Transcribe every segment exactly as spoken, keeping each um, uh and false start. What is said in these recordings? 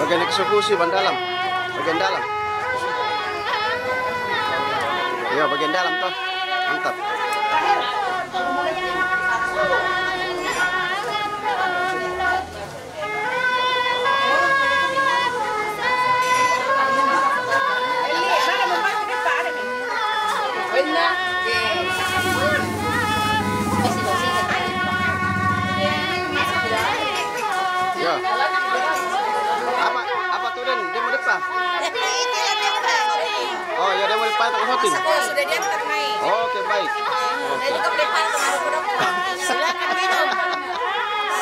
Bagian eksekusi, ban dalam. Bagian dalam. Ya, bagian dalam toh. Mantap. Ya. Apa, apa tuh, Den? Dia mau depan? Oh, ya, dia mau depan atau syuting? Sudah, sudah diantar, Mai. Oke, baik. Oke. Jadi, kau depan, kau harus ke dokter. Silakan minum.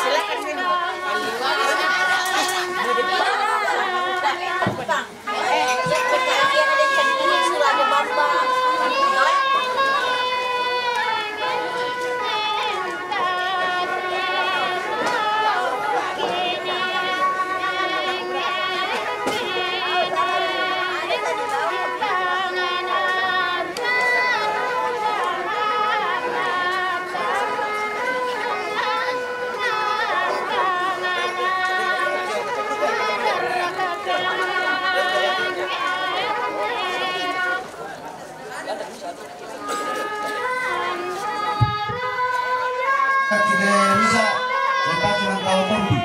Silakan minum. Kaki de rusak, lepas dengan tahu pompi.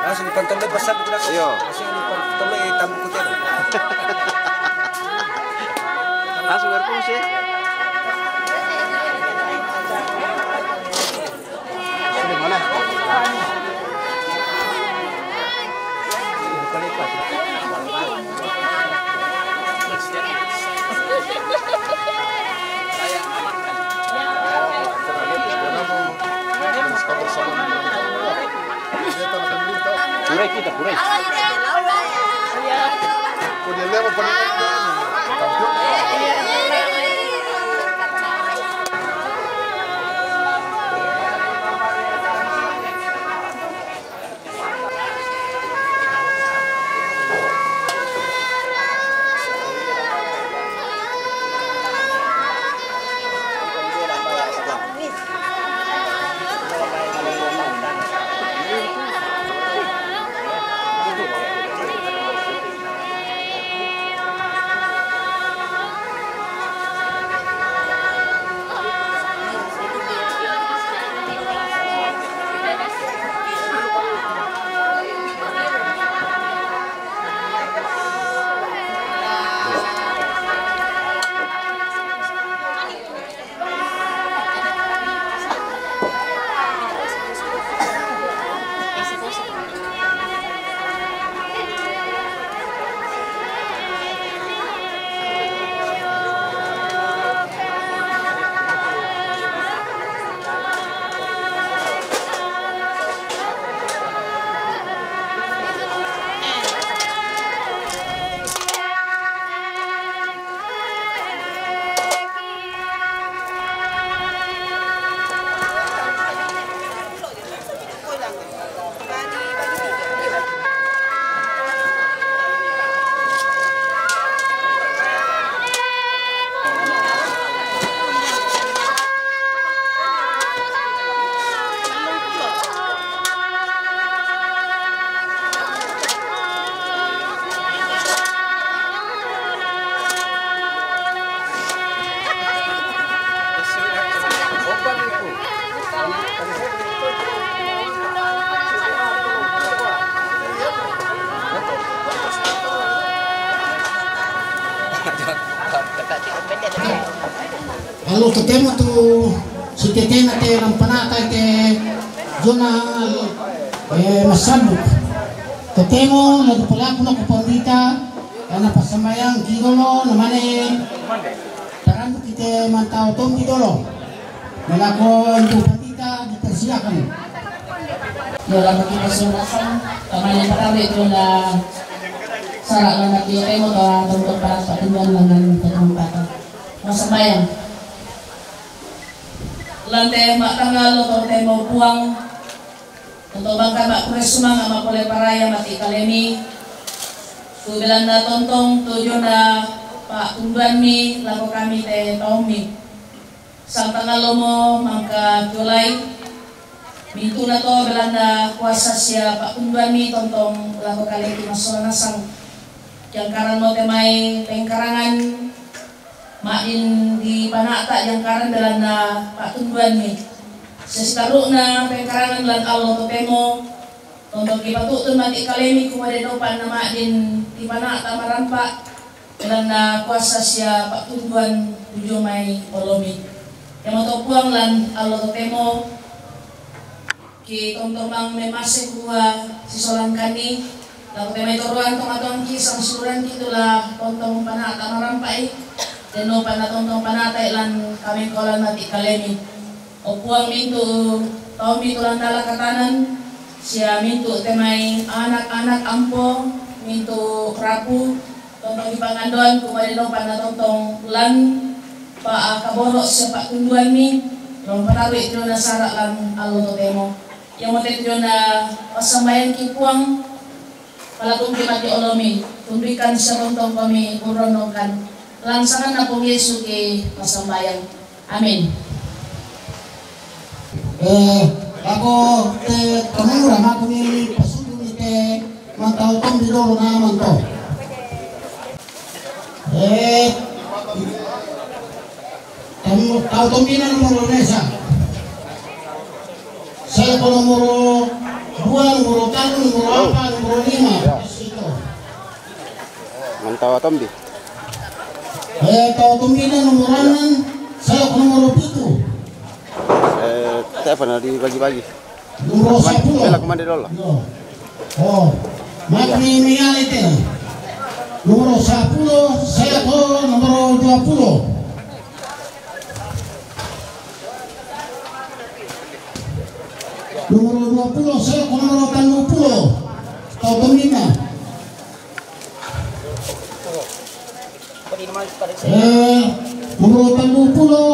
Langsung dipantau lepas, sabi ko na. Iyo. Langsung dipantau lepas, tambuk ko tayo. Langsung berfungsi. Sini, mana? Purai kita, purai. Allo totemo tu si tetena te lampanata te zona, eh, Massanduk. Totemo la tu palaku na ku pandita, karena pasambayang ki dolo, namane parandu kite mantau tombi dolo. Malako untuk pandita dipersilakan. Dalam kita semua, tamane patawe tu na sara lana ki temo ka tonton para patungan dengan tonton pata. Masambayang. Lante mak tangalo totemo Puang. Tonton bangka mak kure sumanga mak pole paraya mati kalemi. Tu belanda tontong tu jona patunduanmi lako kami te taomi. Santangalo mo mangka jolai. Mintu na to belanda kuasa sia patunduanmi tontong lako kaleki masola nasang. Jangkaran mo te mai pengkarangan. Madin di panata jangkaran belanda patunduanmi. Sesitarukna pengkarangan lan allo totemo. Tonton ki patutun mati kalemi kumade dopan na madin di panata marampak. Belanda kuasa sia patunduan ujo mai olomi. Yamo to Puang lan allo totemo. Ki tontong mang memase kua sisolan kani. Lako te mai toruan tong atong ki sang suran ki tula tontong panata marampai. Deno pana tontong panata ilan kami kolan mati kalemi. O Puang mintu taomi tulan dala katanan. Sia mintu te mai anak-anak ampo mintu rapu. Tontong di pangandoan kumade no pana tontong lan pa, ah, kaboro sia patunduanmi. Long patawi trio na sara lan allo totemo. Yang mote trio na pasambayang ki Puang. Palatung ki mati olomi. Tunduikan sia tontong kami urondongkan. Langsangan na Puang Yesu ki pasambayang. Amin. Eh, ako te kamura mako ni pasudu ni te mantau tombi dolo na manto. Eh, tamu tau tombi na nomor mesa. Saya ko nomor dua, nomor telu, nomor empat, nomor lima. Mantau atombi. Eh, tau tombi na nomor enam, saya ko nomor pitu. Eh, telepon na dibagi-bagi. Nomor sepuluh. Bela kumande dolo. Yo. Oh, mati ni miale te. Nomor sepuluh, saya ko nomor dua puluh. Nomor dua puluh, saya ko nomor dua puluh. Tau tombi na. Eh, nomor telu puluh,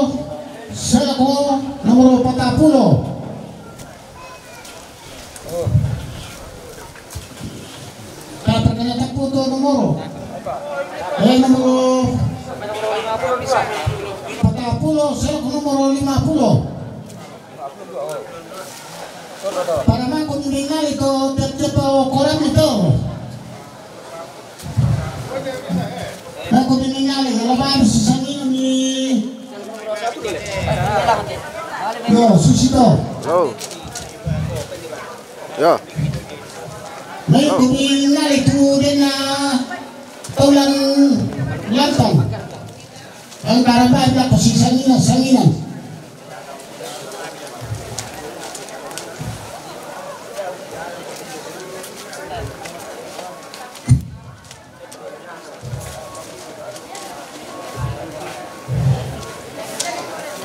seko nomor patang puluh. Kata kena tak putus nomor. Eh, nomor patang puluh, seko nomor lima puluh. Para mako ni ngali to tiap-tiap koran itu. Mako ni ngali, kalau baru sisangin ni. Yo, susito. Yo. Yo. Mako ni ngali tu dena taulan lantang. Ang karabah na ko si sanginan, sanginan.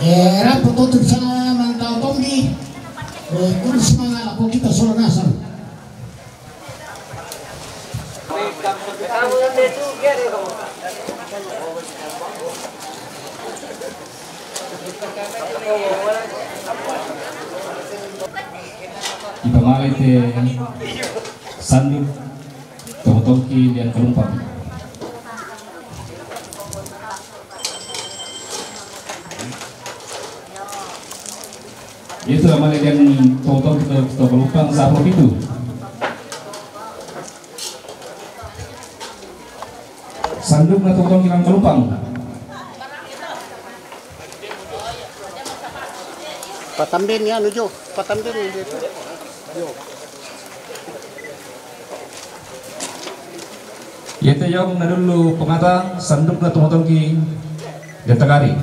Eh, era pototo bisa mantau tombi. Eh, kung si mga lako kita sola nasang. Ipamale te sanduk tongtongki lian kalumpang. Itu namanya yang tongtong kita, kita pelumpang satu itu. Sanduk na tongtong kilang kalumpang. Patambin ya nuju, patambin itu. Yete yong na dulu pemata sanduk na tongtong ki jatagari.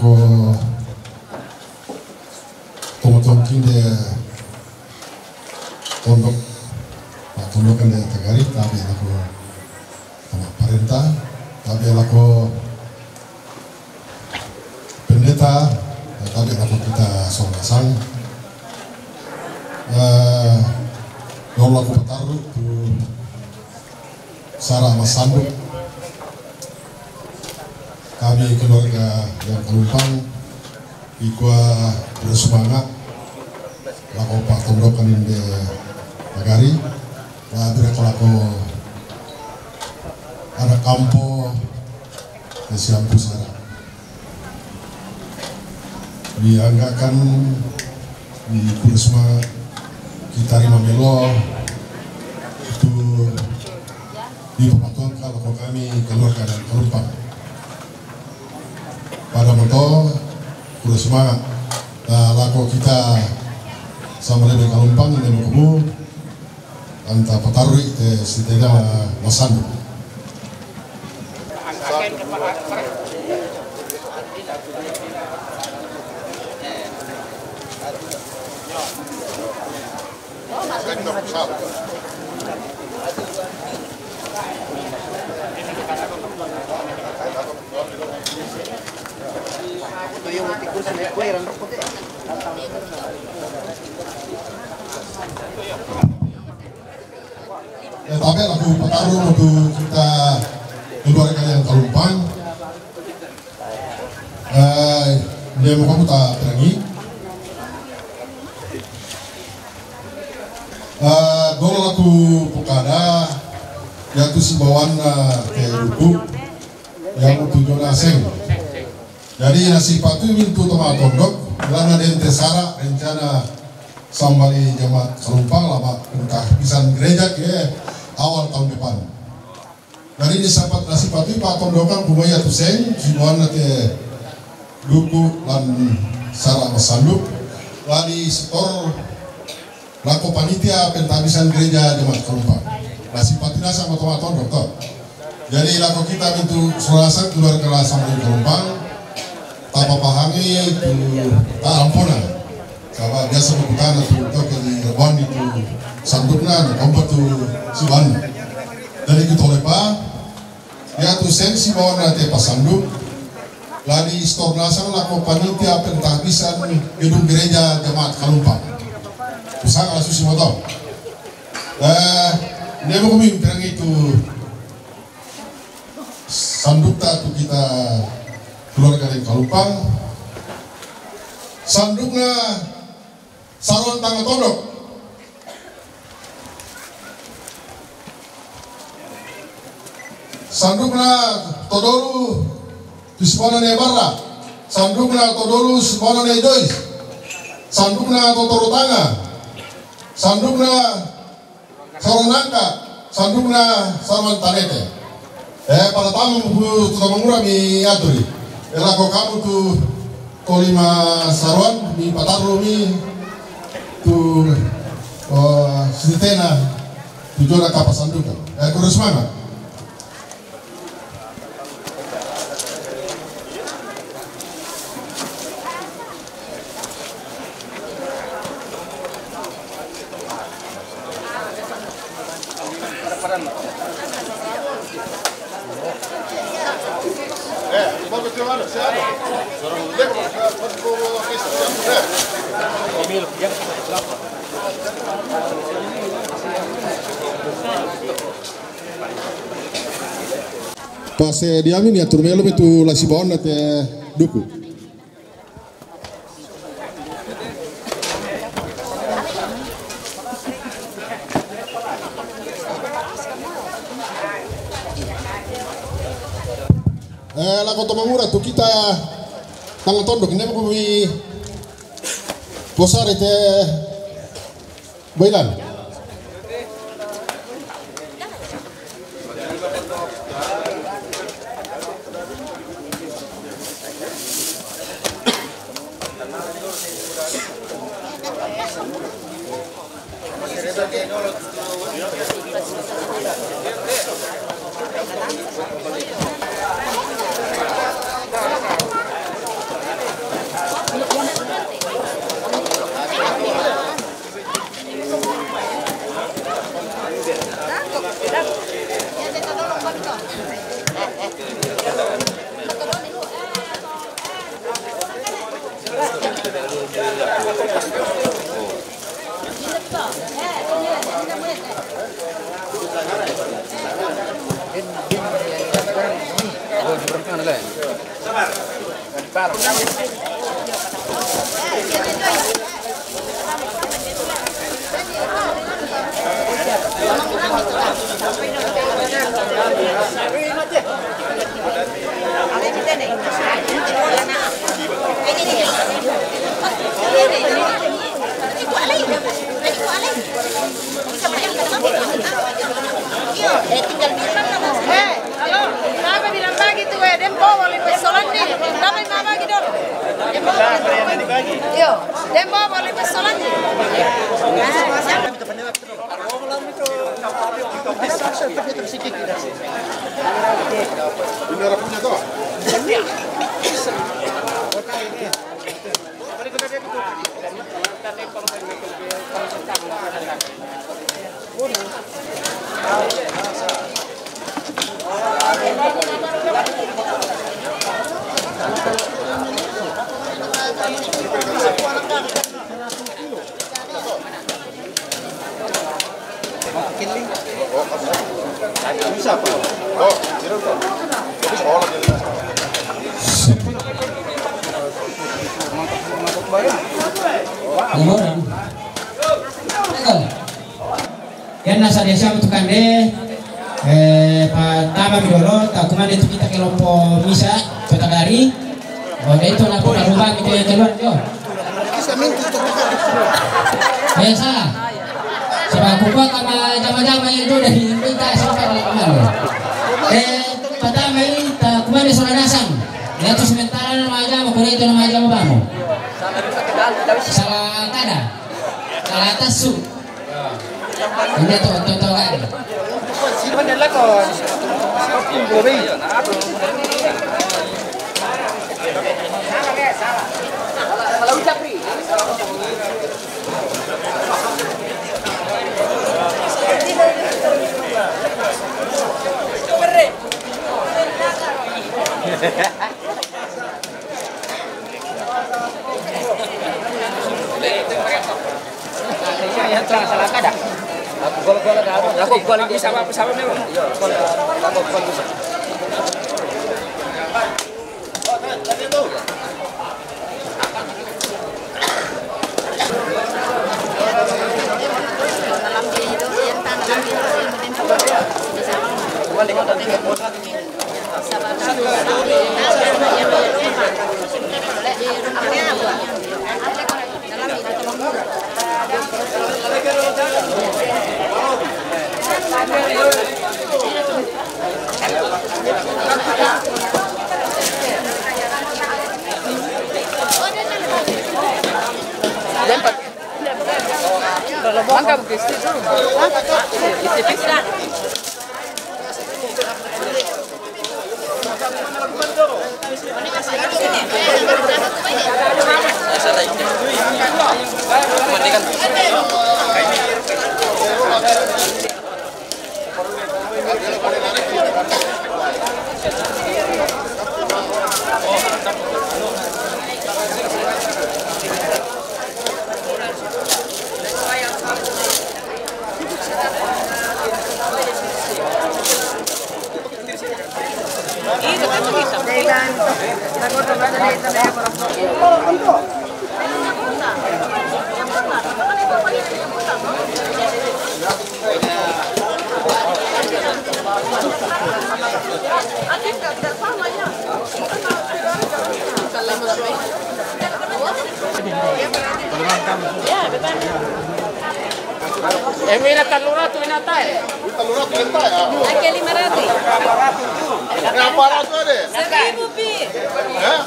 Ko tongotong kinde tondok, ah, tondok kinde Tagari, tabe lako tama parenta, tabe lako pendeta, tabe lako kita songasang. Eh, Dola ko pataru tu Sara Masandu. Kami keluarga yang Kalumpang, ikua bersemangat lako patondokan inde Tagari, la bira kalako ada kampo ke siampu Sara. Dianggakan di Kurisma kita rima melo itu di pematuan kalau kami keluarga dan Kalumpang. Pada moto, terus semangat. Nah, lako kita sama dengan Kalumpang, ini mau kemu, anta patarui te sitena masandu. Eh, tabe lako pataru untuk kita keluarga yang Kalumpang. Eh, dia mau kamu tak perangi. Eh, Dola lako pukada, yaitu si bawana, eh, ke duku, yang tujuh naseng. Jadi, nasi patu mintu toma tondok, lana dente Sara rencana sambali jamaat Kalumpang lama entah pisan gereja ke awal tahun depan. Jadi, nasi patu patondokan kumaya tu seng, si bawana te duku lan Sara Masandu, lani setor lako panitia pentabisan gereja jamaat Kalumpang. Nasi patu nasa moto-moto dokter. Jadi lako kita mintu Selasa keluarga lasang dari Kalumpang. Tapa pahangi tu tak ampuna. Sama biasa mengutana tu tau ke di Rebon itu sandukna, kompa tu siwan. Jadi kita lepa, ya tu seng si bawana te pasanduk. Lani setor nasang lako panitia pentabisan gedung gereja jamaat Kalumpang. Usang asu si moto. Eh, nemo kami perang itu sanduk ta tu kita keluarga dari Kalumpang. Sandukna saron tanga tondok. Sandukna todolu tu si bawana ne Barra. Sandukna todolu si bawana ne Joyce. Sandukna totoro tanga. Sandukna saron nangka. Sandukna saron tanete. Eh, pada tamu bu tu tamangura mi aturi. Eh, lako kamu tu kolima saron mi pataru mi tu, oh, sitena tu jona kapa sanduka. Eh, kurus mana? Pase diamin ya turmelo betu lasi baon na te duku. Eh, lako tomangura tu kita tanga tondok, nemo kumi posare te Bailan. Eh, tinggal bilang nama. Eh, halo, kenapa bilang begitu, eh? Dem bobo le pesolan ni. Kenapa mama gitu? Dem bobo. Yo, dem bobo le pesolan ni. Ini orang punya tuh. Ini orang. Yan na sa dia siya tukande, eh, pa tama mi dolo, ta kumande tu kita kelompok misa, kota dari. Oh, dia itu nak buka rumah gitu yang keluar, yo. Eh, salah. Sebab aku buat sama jama-jama yang itu dari kita, siapa kalau kemana? Eh, pertama ini, ta kumande sola nasang. Ya tu sementara nama jama, kalau itu nama jama bamu. Salah kada. Salah tasu. Hindi to, to, to, kan. Aku gol-gol ada. Aku gol bisa apa, sama memang. Iya, gol. Aku gol bisa. Mangga begitu. Eh, mira, tallu ratu ini tae. Tallu ratu ini tae, ah. Anche lima ratus. Eh, apa ratu ada? Seribu pi. Eh?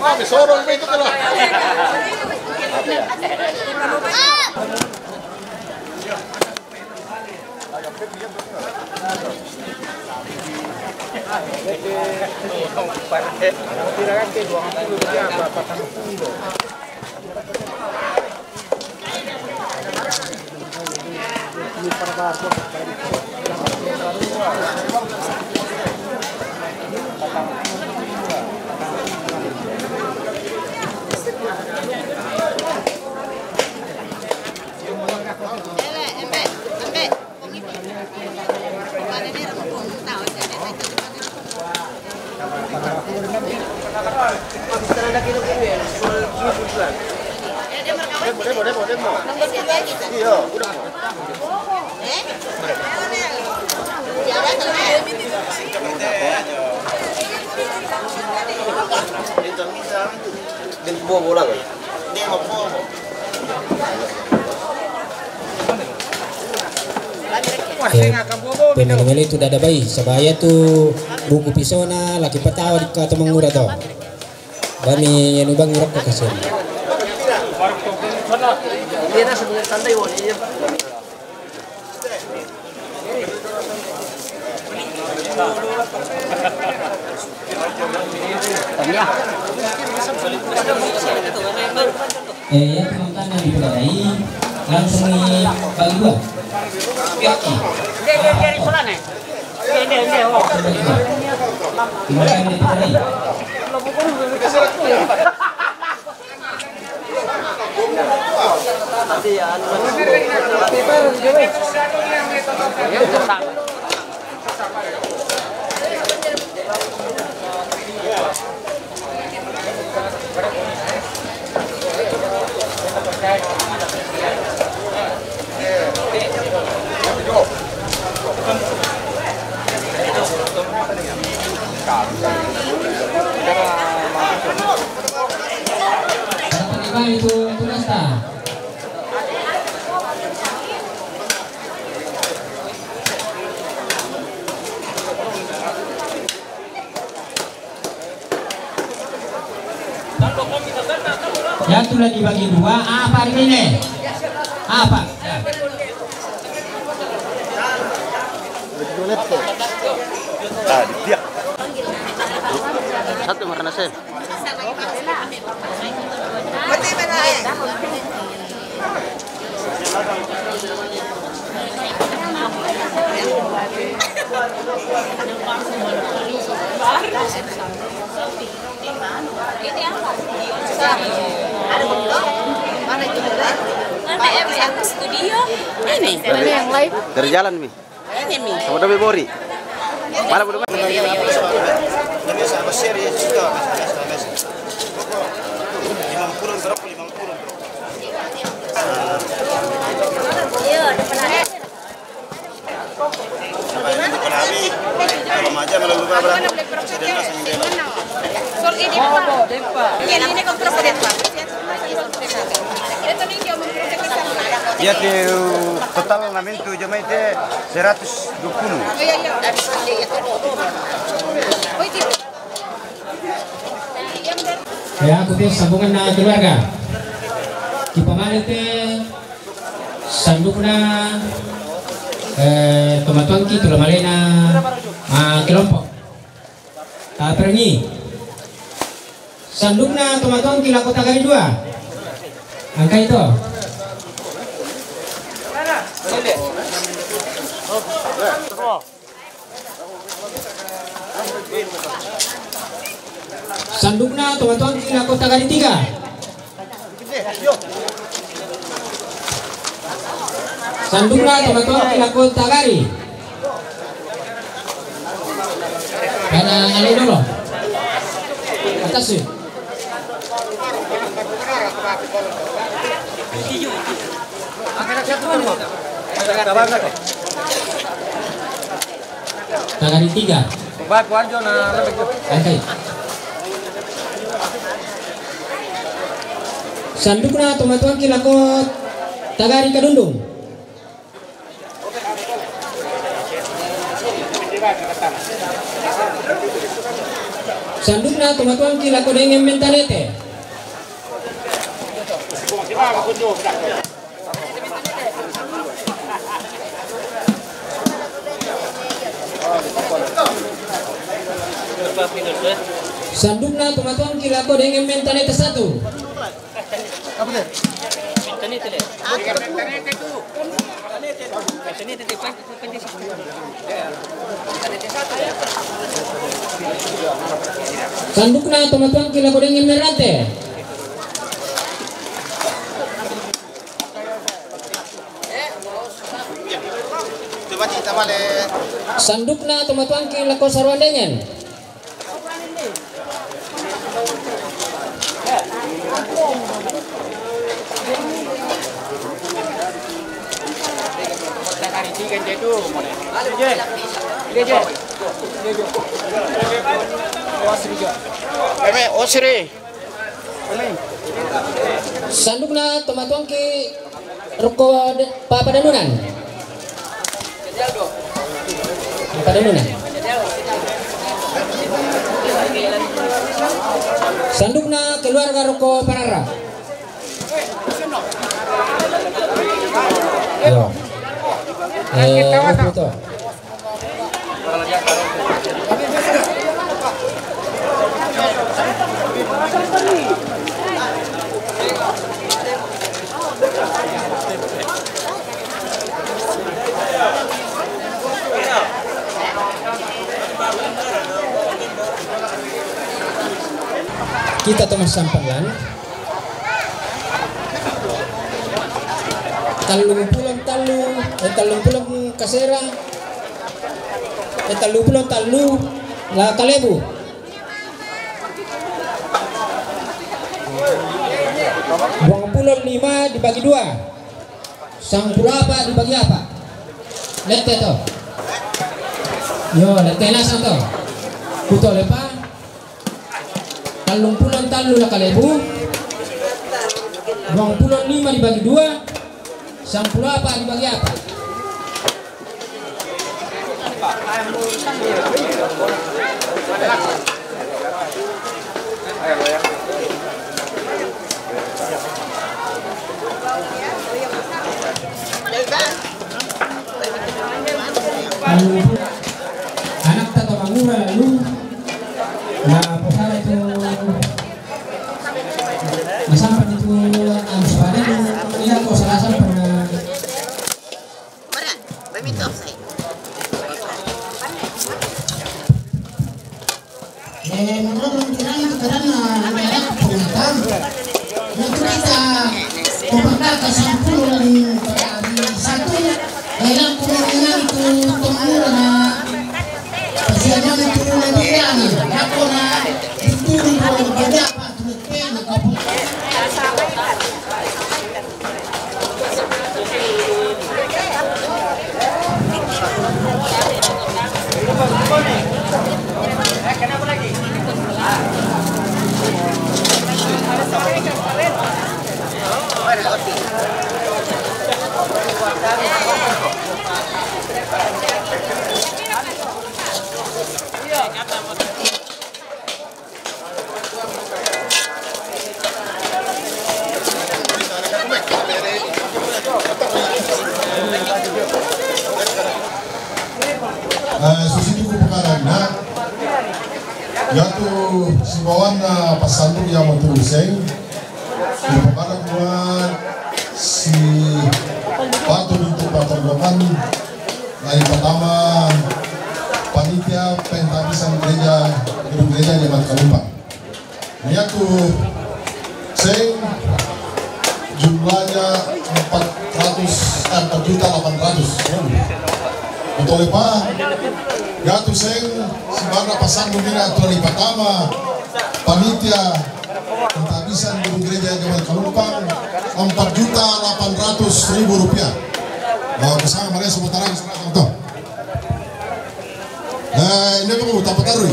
Ah, mi sono il vento della. Bobo lang. Eh, pemain itu dada bai, sabaya tu buku pisona laki patawa di kata mangura to. Bani anu bang urak kasihan. Eh, ya, teman-teman di Pidadai, langsung di bagi dua. Oke. Dia, dia, dia di sana, eh. Dia, dia, dia, oh. Teman-teman di Pidadai. Ya, tu lah dibagi dua. Apa hari ini? Apa? Ya. Satu warna saya. Ini apa? Mana M M studio? Ini. Ini yang live. Dari jalan, Mi. Ini, Mi. Sama Dobe Bori. Mana belum? Ya, te, uh, total namentu jamaite seratus dua puluh. Ya, aku tu sambungan na keluarga. Kipamale te sandukna, eh, tomatuangki tu la malena, ah, kelompok. Taperengi. Sandukna tomatuangki lako Tagari dua. Angkai to. Sandukna tomatuangki lako Tagari tiga. Sandukna tomatuangki lako Tagari. Kana ale dolo. Atas, eh. Tagari tiga. Oke. Sandukna tomatuangki lako Tagari Kadundung. Sandukna tomatuangki lako Dengeng Mentanete. Sandukna tomatuangki lako Dengeng Mentanete satu. Sandukna tomatuangki lako Dengeng Merante. Sandukna tomatuangki lako Saruandengen. Eme, Osiri. Sandukna tomatuangki roko de-, pa-, Padanunan. Padanunan. Sandukna keluarga roko Parara. Yo. Eh, opo to? Kita to massampan lan. Tallung pulo tallu, eh, tallung pulo kasera, eh, tallung pulo tallu La Kalebu. Duang pulo lima dibagi dua. Sampulo apa dibagi apa? Lette to. Yo, lette nasang to. Kuto lepa. Tallung pulo tallu La Kalebu. Duang pulo lima dibagi dua. Sampulo apa dibagi apa? Anakta to mangura lalu na posala itu, masampan itu, anu, sepadan, ina ko salah sampan na. Eh, menurut kiranya itu karena ada peringatan. Itu kita pemberkatan sampul dan pada hari satu, dalam kemungkinan itu temurna, kasihan itu lebih yang, aku na, itu di bawah beberapa, itu lebih yang, Eh, susi cukup pekaranna. Yatu sibawanna pasanduk iya matu Seng. Di pemana buat si batu untuk patondongan. Hari pertama, panitia pentabisan gereja, gedung gereja Jemaat Kalumpang. Niatu Seng jumlahnya empat ratus, eh, empat juta delapan ratus. Betul, Pak? Niatu Seng, sibawanna pasanduk iya tu hari pertama, panitia pentabisan gedung gereja Jemaat Kalumpang, empat juta delapan ratus ribu rupiah. Nah, bersama Maria sebentar lagi, silakan, toh. Eh, ini aku mau tapatarui.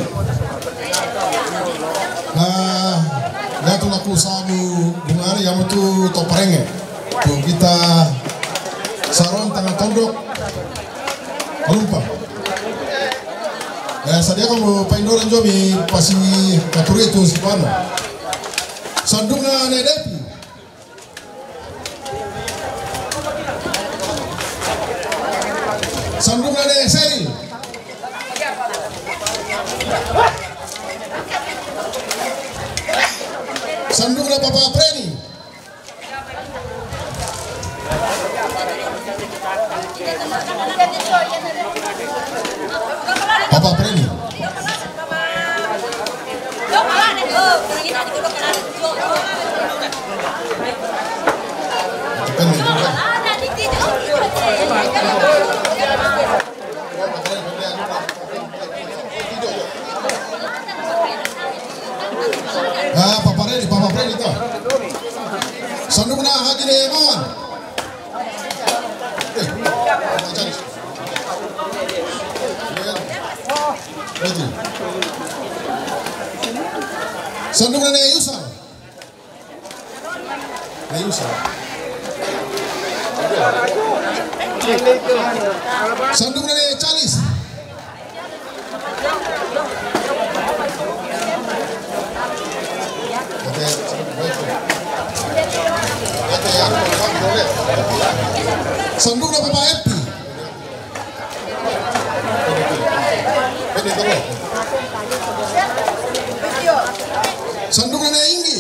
Nah, niatu laku sabu bungari yang itu toparenge. Tuh kita saron tengah tondok. Lupa. Eh, sadia kamu paindoran jomi pasi katuri itu si Pano. Sandukna ne Depi. Sandukna ne Seri. Sandukna Papa Preni. Papa Preni. Ah, Papa Preni, Papa Preni to. Sandukna Haji Leman. Eh, Haji. Betul. Sanduk na ne Yusa. Ne Yusa. Sanduk na ne Charles. Sanduk na Papa Epi. Sanduk na ne Ingi.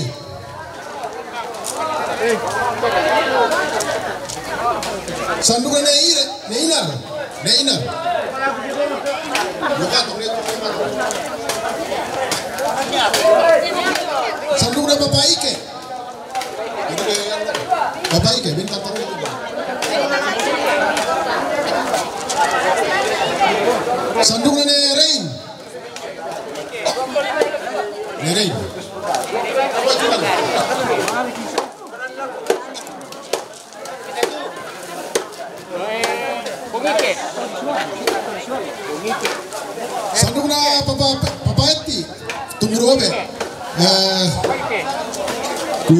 Sanduk na ne Ire, ne Inar, ne Inar. Sanduk na Papa Ike. Papa Ike, bintang taruh itu. Sanduk na ne Rein. Ne Rein. Sanduk na Papa, Papa Eti, Tunguru Obe. Eh, ku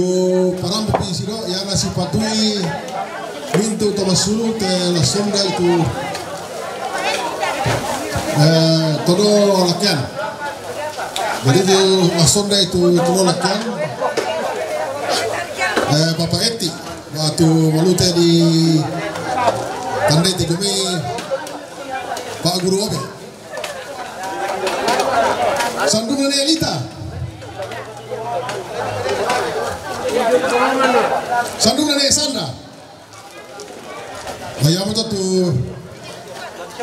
parampe pi siro, ya nasi patui, mintu toma sulu te la sonda itu, eh, todo lakian. Jadi itu la sonda itu todo lakian. Eh, Papa Eti. Waktu malute di tandai tiga mi Pak Guru Obe. Sanduk na ne Lita. Sanduk na ne Sandra. Mayamo tu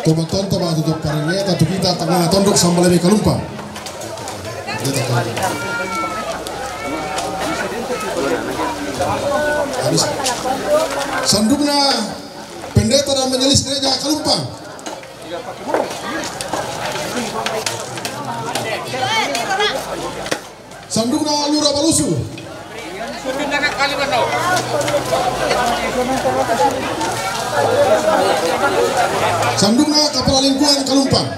Toma tonto ba tu parengeta tu kita tangana tondok sambale mi Kalumpang. Kita tondok. Habis. Sanduk na pendeta dan majelis gereja Kalumpang. Sanduk na Lura Balusu. Sanduk na Kapala Lingkungan Kalumpang.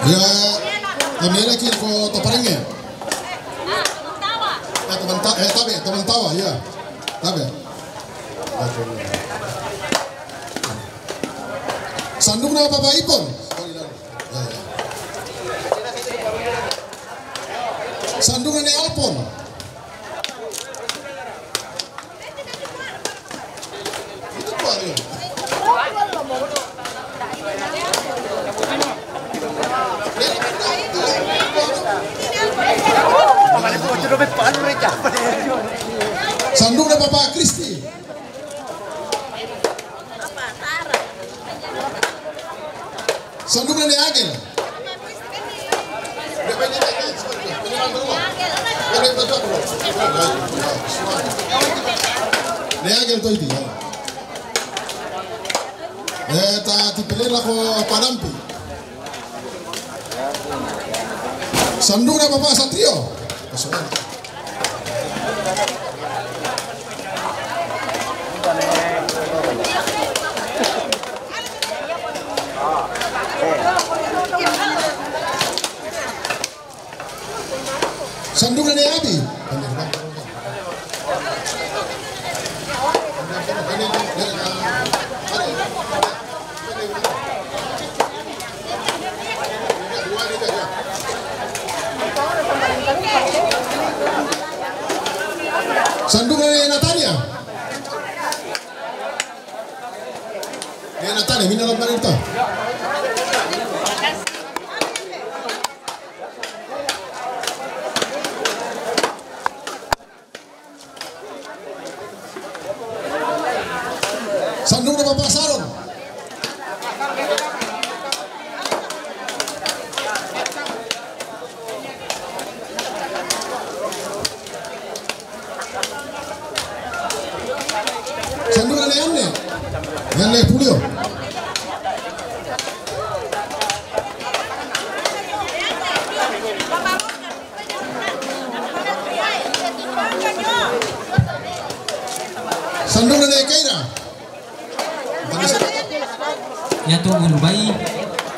Ya, kami lagi ko Toparenge. Eh, teman ta-, eh, tabe, teman tawa, ya. Tabe. Sanduk na Papa Ipon. Sanduk na ne Alpon. Sanduk na Papa Kristi. Sanduk na ne Agel. Ne Agel toiti. Eh, ta tipelera ko Padampi. Sanduk na Papa Satrio. Sanduk na ne Abi. Sanduk na ne Natania. Ne Natania, mina la marita. Sanduk na Papa Saron. Yo. Sandung na ne Kaira. Ya, tunggu bai.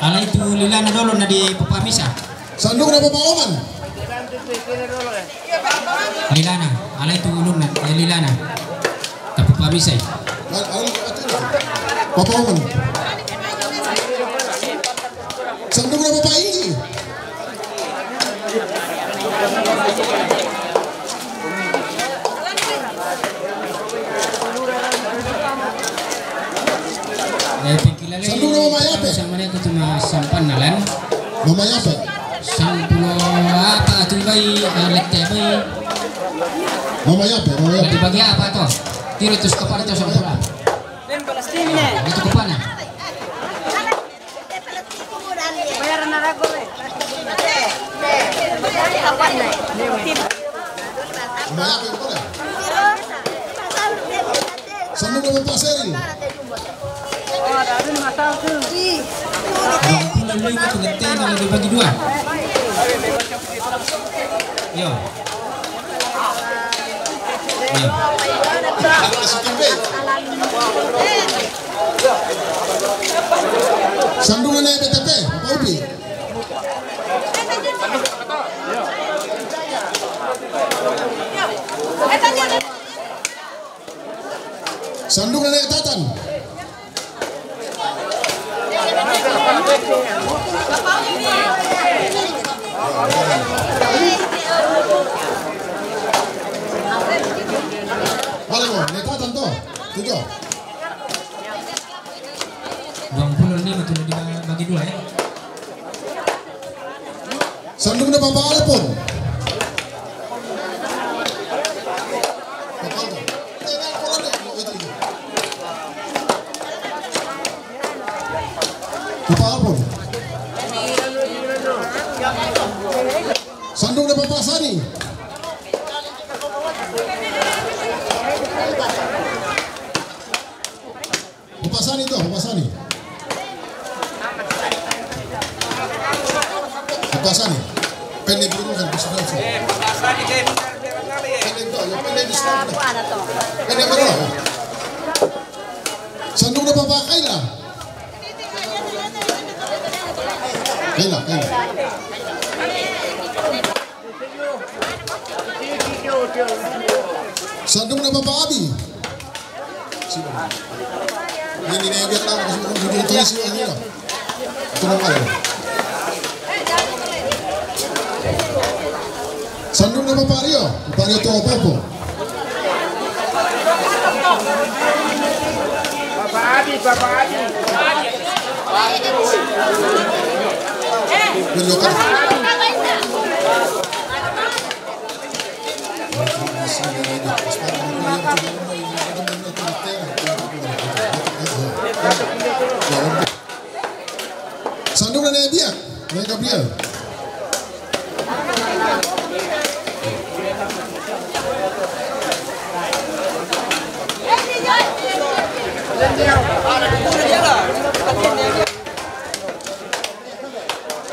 Alai tu Lilana dolo na di Papa Misa. Sandung na Papa Oman. Lilana, alai tu ulun na, ya Lilana. Tapi Papa Misa. Papa Oman. Sandung na Papa Ingi. Eh, pingkilale. Sandung na Mama Yape. Sama dia tu cuma sampan nalan. Mama Yape. Sampulo apa tu bai, eh, lete bai. Mama Yape, Mama Yape. Dibagi apa tu? Kira tu sekapar tu sampulo. Itu kepala. Sandung na Papa Seri. Dua puluh lima tu lete na lagi bagi dua. Yo. Yo. Sandung na ne B T P, Papa Upi. Sandung na ne Tatan. Mari mo, ne Tatan to. Tujuh. Dua puluh lima tu dibagi dua, ya. Sandung na Papa Alpon. Papa Alpon. Sandung na Papa Sani. Papa Sani to, Papa Sani. Papa Sani. Pendek dulu kan, bisa kan, sih. Pendek to, ya, pendek bisa. Pendek mana? Sandung na Papa Kaila. Kaila, Kaila. Sandung na Papa Abi. Ini ne biar tahu, kasih orang video tulis ini lah. Itu nama ya. Sandung na Papa Rio, Papa Rio to Popo. Papa Adi, Papa Adi. Sandung na ne Biak, ne Gabriel.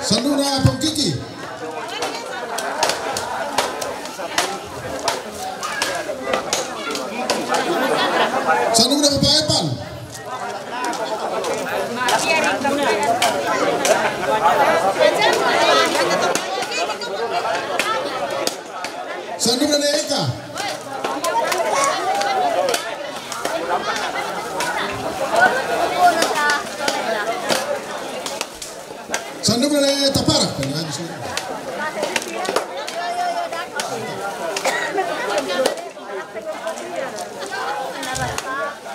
Sandung na Pong Kiki. Sandung na Papa Epan. Sandung na ne Eka. Sandung na ne Tapara.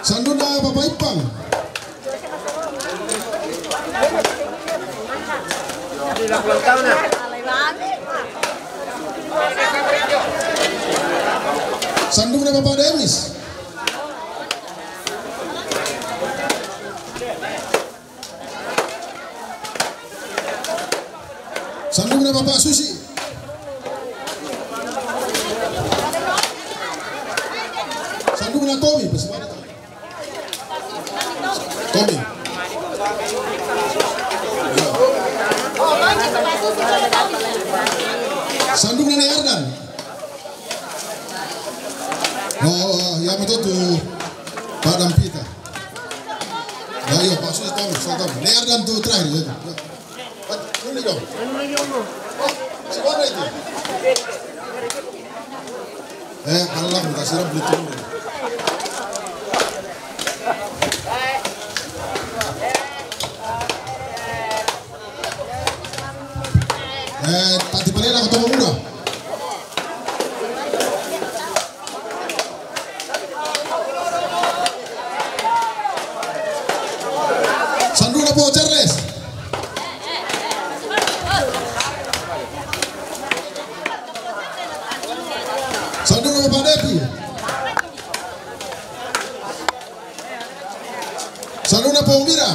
Sandung na Papa Ipang. Sandung na Papa Demis. Sandung na Papa Susi. Sandung na Tommy, pas mana? Tommy, Sanduk na Nei Ardan. Oh, ya, betul tu. Padang Pita. Ya, ya, maksudnya tahu, saya tahu. Nei Ardan tu terakhir, ya. Ini dong. Oh, si mana itu? Eh, Allah, kasih Rabbi turun. Eh, tadi pale na kutoka mura. Sanduk na po Charles. Sanduk na po Padepi. Sanduk na po Mira.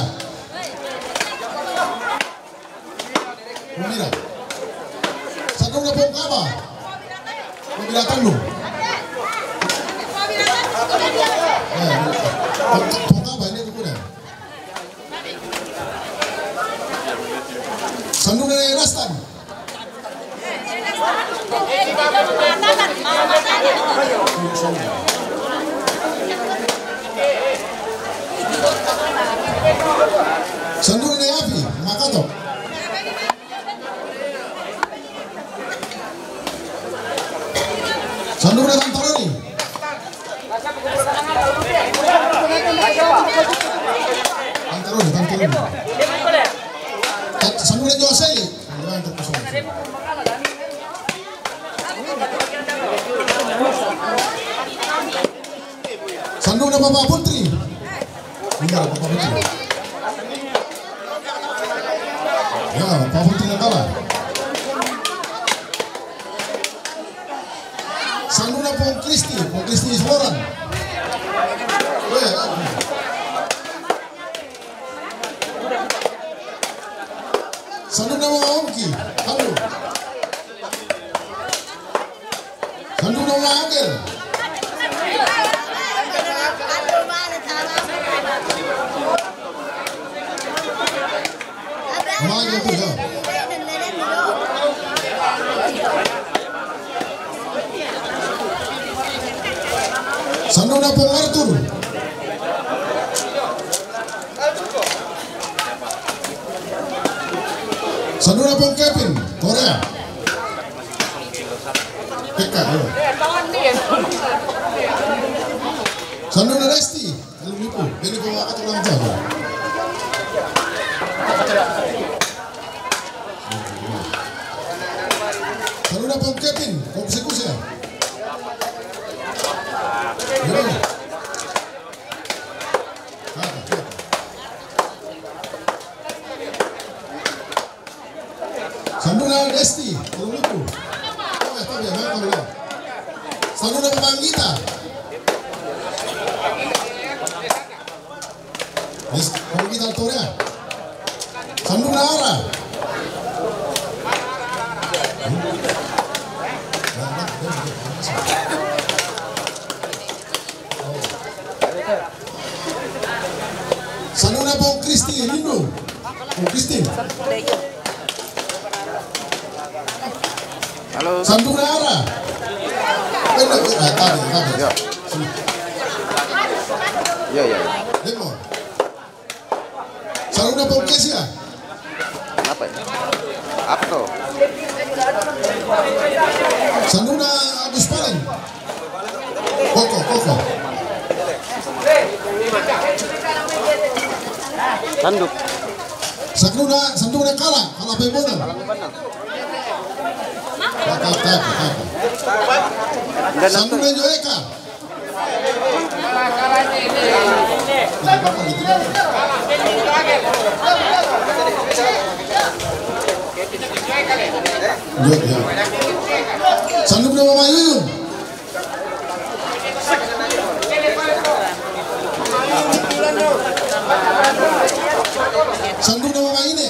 Mira. Sanduk na po Kaba. Mira tanu. Eh, po Kaba ini tu kuna. Sanduk na Rastan. Sanduk na Api, Makato. Sanduk na Tantaroni. Tantaroni, Tantaroni. Sanduk na Joseli. Sanduk na Papa Putri. Iya, Papa Putri. Ya, Papa Putri na kala. Sanduk na po Kristi, po Kristi Ismoran. Eh, sanduk na Mama Ongki, halo. Sanduk na Mama Angel. Mama Angel tu, ya. Sanduk na po Arthur. Sanduk na po Kevin, Korea. Peka, ya. Sanduk na Resti, Lumipu. Ini bawa kat ulang tahun. Sanduk na po Kevin, kau persekusi ya. Gimana? Sanduk na Desti, tulung luku. Oh, ya, tahu ya, memang tahu ya. Sanduk na Pangita. Yes, Pangita Torea. Sanduk na Ara. Sanduk na po Kristi, Lindo. Po Kristi. Halo. Sanduk na Ara. Eh, eh, eh, tadi, tadi. Ya. Sini. Ya, ya, ya. Demo. Sanduk na po Kesia. Kenapa ya? Apa tuh? Sanduk na Agus Palen. Koko, koko. Sanduk. Sanduk na, sanduk na Kala, Kala Pemona. Kala Pemona. Kaka, kaka, kaka. Sanduk na Joeka. Sanduk na Mama Yuyun. Sanduk na Mama Ine.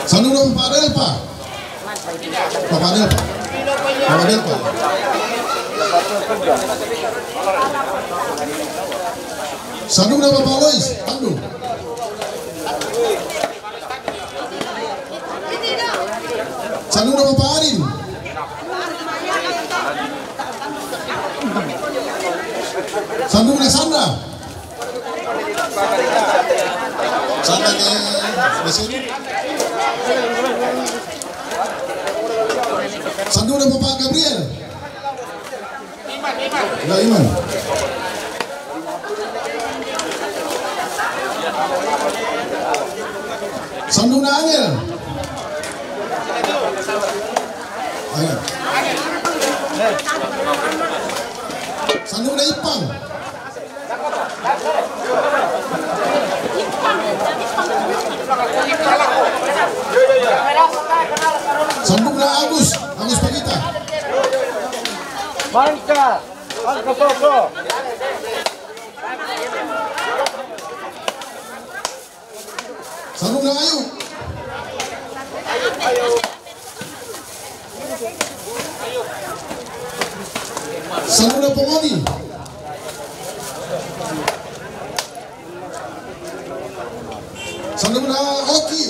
Sanduk na Papa Adelpa. Papa Adelpa. Papa Adelpa. Sanduk na Papa Lois. Tandu. Sanduna Papa Arin. Sanduna Sanda. Sanda ke mesin. Sanduna Papa Gabriel. Enggak, Iman. Sanduna Angel. Ayo. Sanduna Ipang. Sanduna Agus, Agus Pagita. Bangka, Bangka Toko. Sanduna Ayu. Sanduna Pongoni. Sanduna Oki.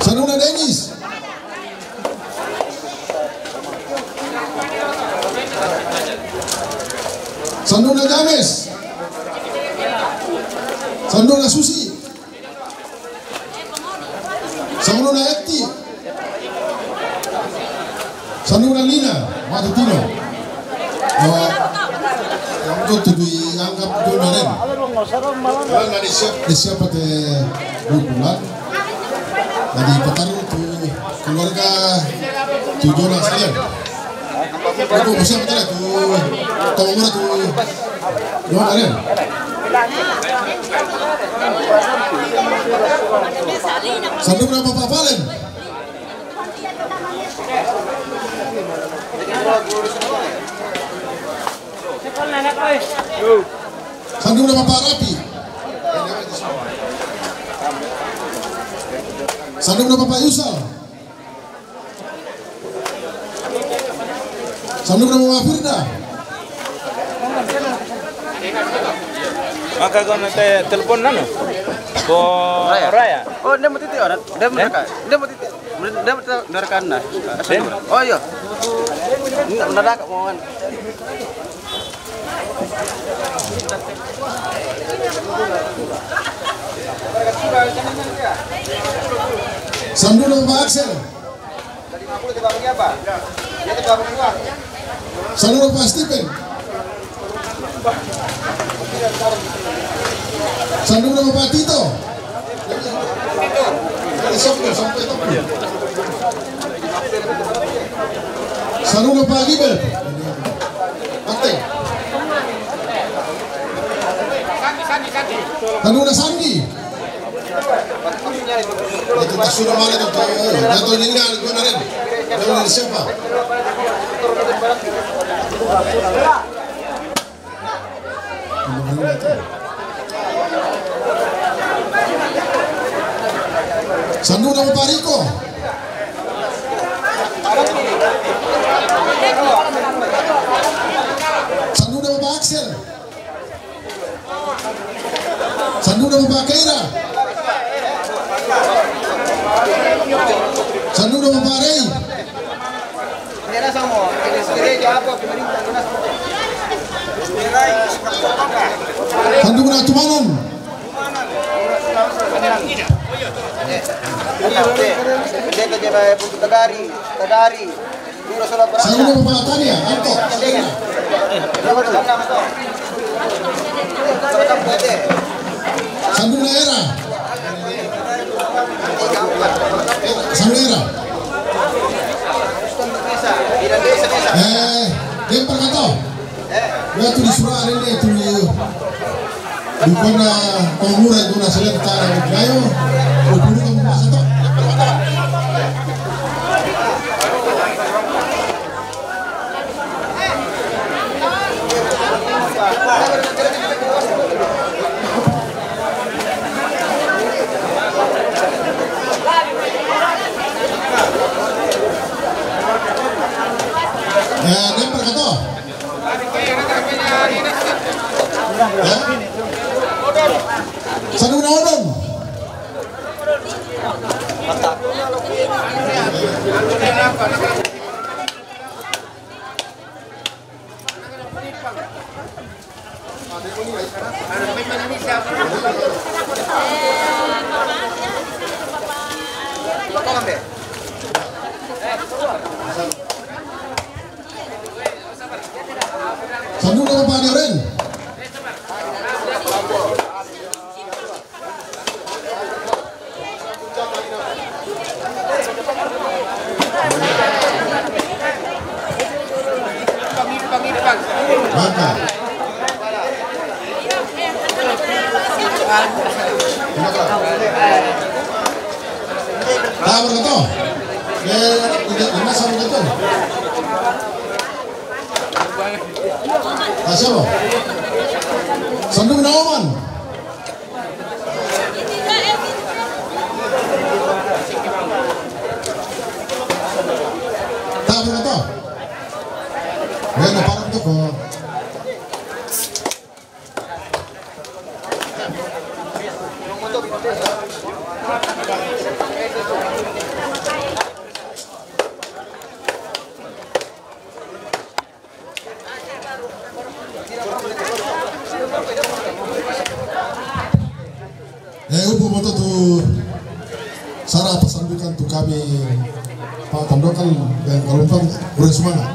Sanduna Denis. Sanduna James. Sanduna Susi. Sanduna Eti. Sanduna Lina, mate tino. Oh, yang tu tu dianggap tu naren. Kalau nggak disiap, disiap pada bulan. Jadi pataru tu keluarga tu Jonas kalian. Aku mesti apa tadi tu? Tahu mana tu? Jonas kalian. Sanduna Papa Valen. Sanduna Papa Rapi. Sanduna Papa Yusal. Sanduna Mama Firda. Maka kau nanti telepon nano? Ko Raya. Raya. Oh, dia mau titik orang. Dia mau Eh? Dia mau titik. Dia mau titik. Dia mau titik. Oh iya. Ini mendadak mau kan. Sanduna Papa Axel. Sanduna Papa Stephen. Sanduna Papa Tito. Sanduna Papa Gibel. Ate. Sanduna Sandi. Itu tak sudah mana tu? Jatuh ini kan gua narin. Jatuh dari siapa? Sanduna Papa Riko. Sanduna Papa Axel. Sanduna Papa Keira. Sanduna Papa Rei. Sanduna Tumanan. Sanduna Papa Tania, Anto. Sanduna Era. Sanduna Era. Eh, dia perkata. Dia tu di surah ada dia tu. Bukan, ah, kau murah tu nak selek tak ada. Ayo. Kau bunuh kamu masa tu. Eh, dia perkata. Ya? Sanduna Odon. Sandu na pa di rin. Maka. Tabar ka to. Eh, ina, ina sa ka to. Asal lo. Sandu na Oman. Tabi na to. Ayan, naparang to ko. Eh, upu mo to tu sara pasandukan tu kami pa tandokan dan kalumpang, udah semangat.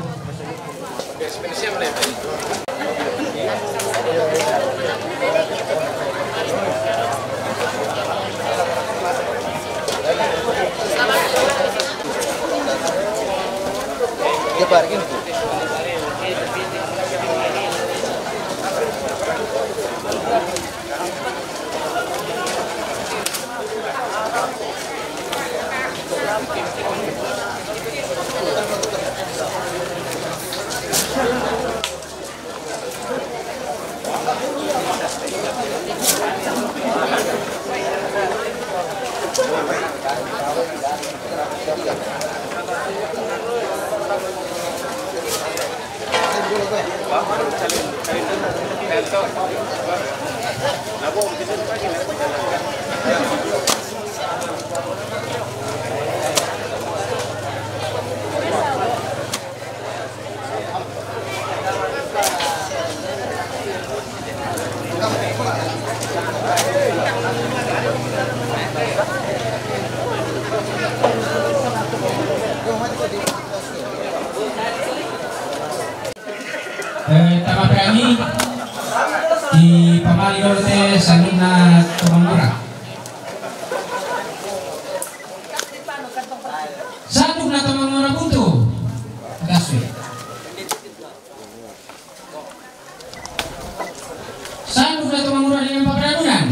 Eh, tama pe ani, i pamali dolo te sandukna Tomangura. Sandukna Tomangura Butu. Kasih. Sandukna Tomangura Dene Papadanunan.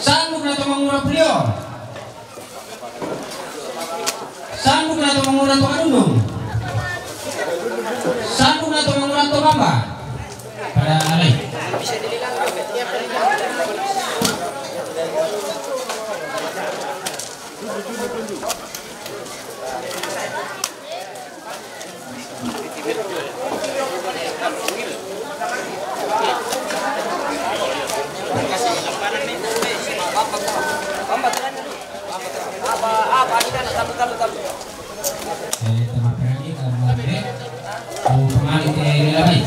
Sandukna Tomangura Pulio. Sandukna Tomangura Tomadunung. Sandukna Tomangura Tobamba. Pada alai. Eh, tama pe ani, tama pe ani. Oh, pamali te lela mai.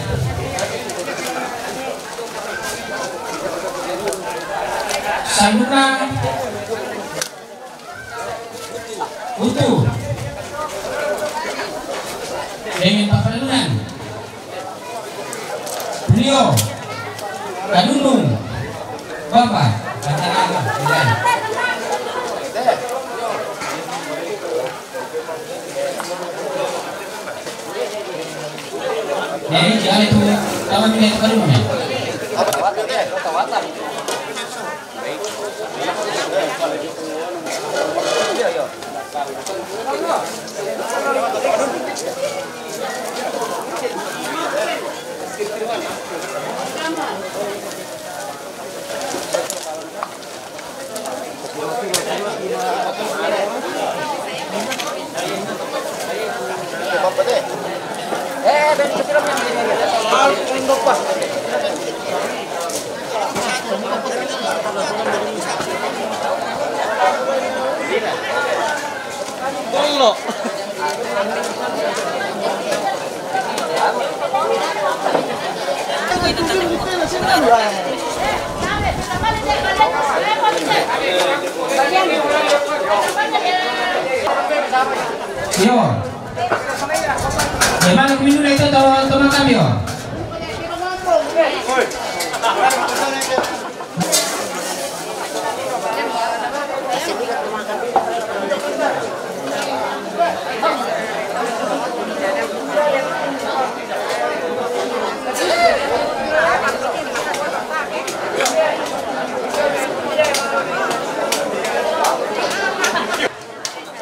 Sandukna Utu. Dene Papadanunan. Pulio. Kadundung. Bamba. Kantana. Jadi, jangan itu, kalau tidak itu kadundung ya. Yo. Hermano, kumi dulu itu to, to makam yo.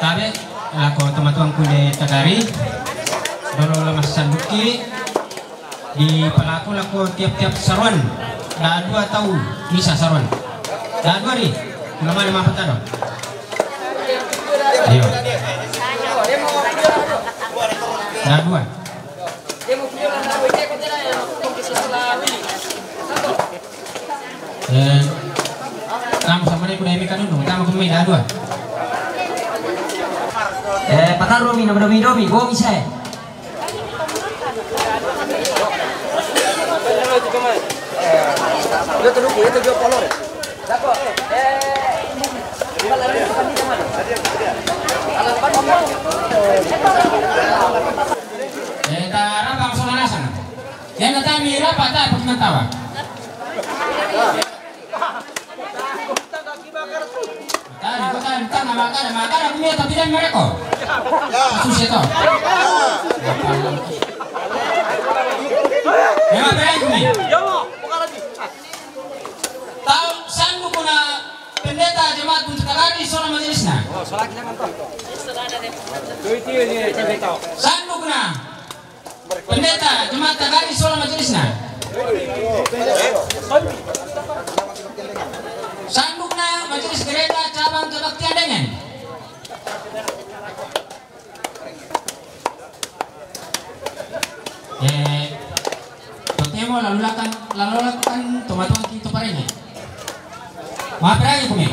Tabe, lako tomatuangku de tagari, dolo lamas sanduki, di palaku lako tiap-tiap saruan, da dua tau misa saruan. Da dua ri, ulamane mapatado. Iyo. Da dua. Eh, kamu sama dia kuda emi kanunu, kamu kumi da dua. Eh, pataru mi, nomor domi, domi, bomi saya. Eh, ta rapa langsung alasan. Yana tami rapa ta pakimantawa. Tadi, kau tadi, tadi, makada, makada, aku lihat tapi dan mereka. Susah toh. Memang berani ni. Tau sandu kuna pendeta jemaat untuk tagari sono majelisna. Sandu kuna pendeta jemaat tagari sono majelisna. Sandu kuna majelis gereja cabang kebaktian dengan. Eh, totemo lalu lakan, lalu lakukan tomato ki to parene. Maperangi kumi.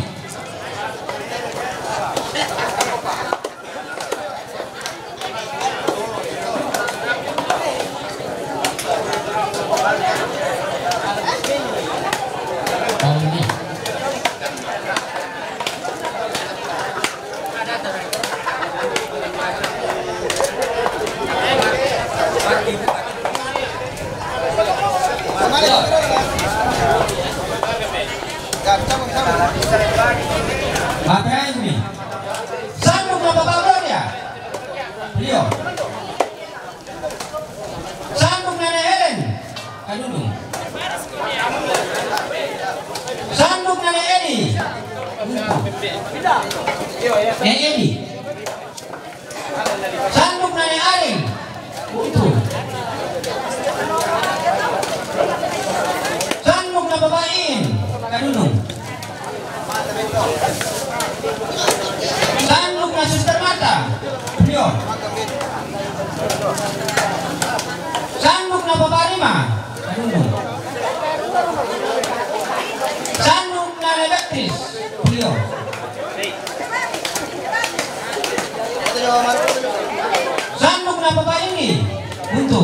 Maperangi kumi. Sandu kuna Papa Gloria. Beliau. Sandu kuna Nene Helen. Kadudung. Sandu kuna Nene Edi. Nene Edi. Sandu kuna Nene Arin. Utu. Sandu kuna Papa Iin. Kadudung. Sandu kuna Suster Marta. Beliau. Sandu kuna Papa Rima. Kadudung. Sandu kuna Nene Baptis. Beliau. Sandu kuna Papa Ini. Buntu.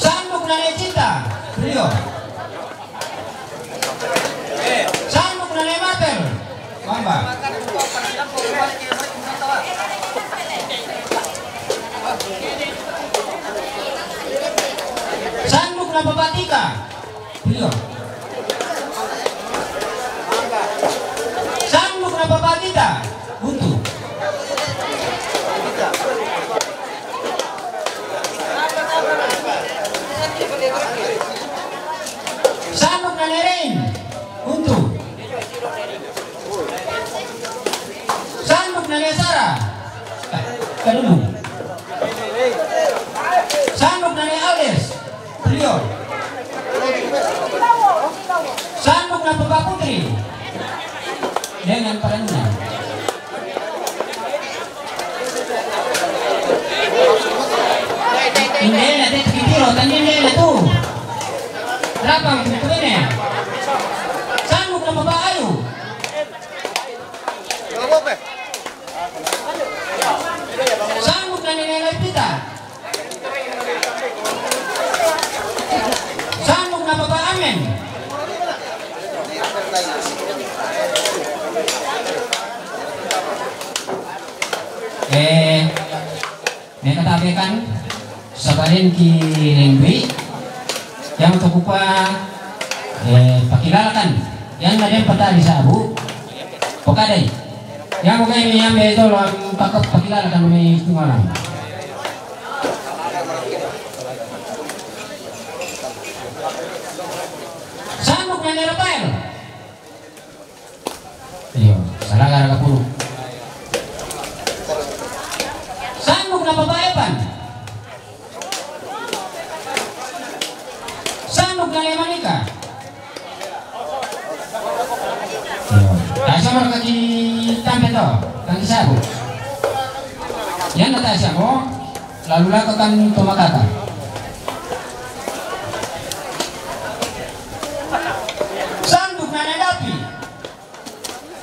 Sandu kuna Nene Cinta. Beliau. Sandu kuna Nene Mater. Bamba. Sandu kuna Papa Tika. Beliau. Sandu kuna Papa Tika. Buntu. Sandu kuna Nene Rein. Buntu. Sandu kuna Nene Sara. Kadudung. Sandu kuna Nene Ales. Beliau. Sandu kuna Papa Putri. Dengan perannya. Indena, te tikitiro, tandindena tu. Lapang, tu ini. Sandu kuna Papa Ayu. Eh, meka tabekan, sabarin ki lembui, yang tokukua, eh, pakilalakan, yang nadem patadi sabu, pokadai. Yang bukan ini yang betul, am, pakap pakilalakan mi tungalang. Sanduk nane Rafael. Iyo, salah gara kapulu. Sanduk na papa Evan. Sanduk nane Manika. Iyo. Tasa mara kaki tampe to, kaki sabu. Yan na tasa mo, lalu lako kan tomakaka. Sanduk nane Dapi.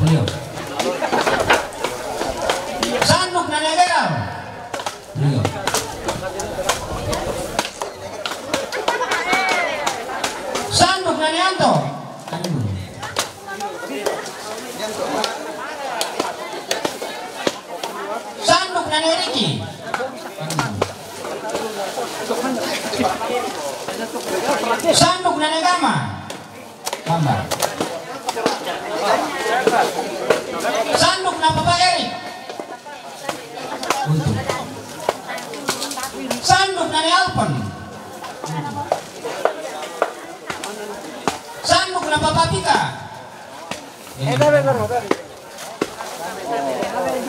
Iyo. Sanduk nane Gerald. Iyo. Sanduk nane Anto. Sanduk nane Ricky. Sanduk nane Gama. Gama. Sanduk na papa Eric. Untung. Sanduk nane Alpen. Sanduk na papa Pika.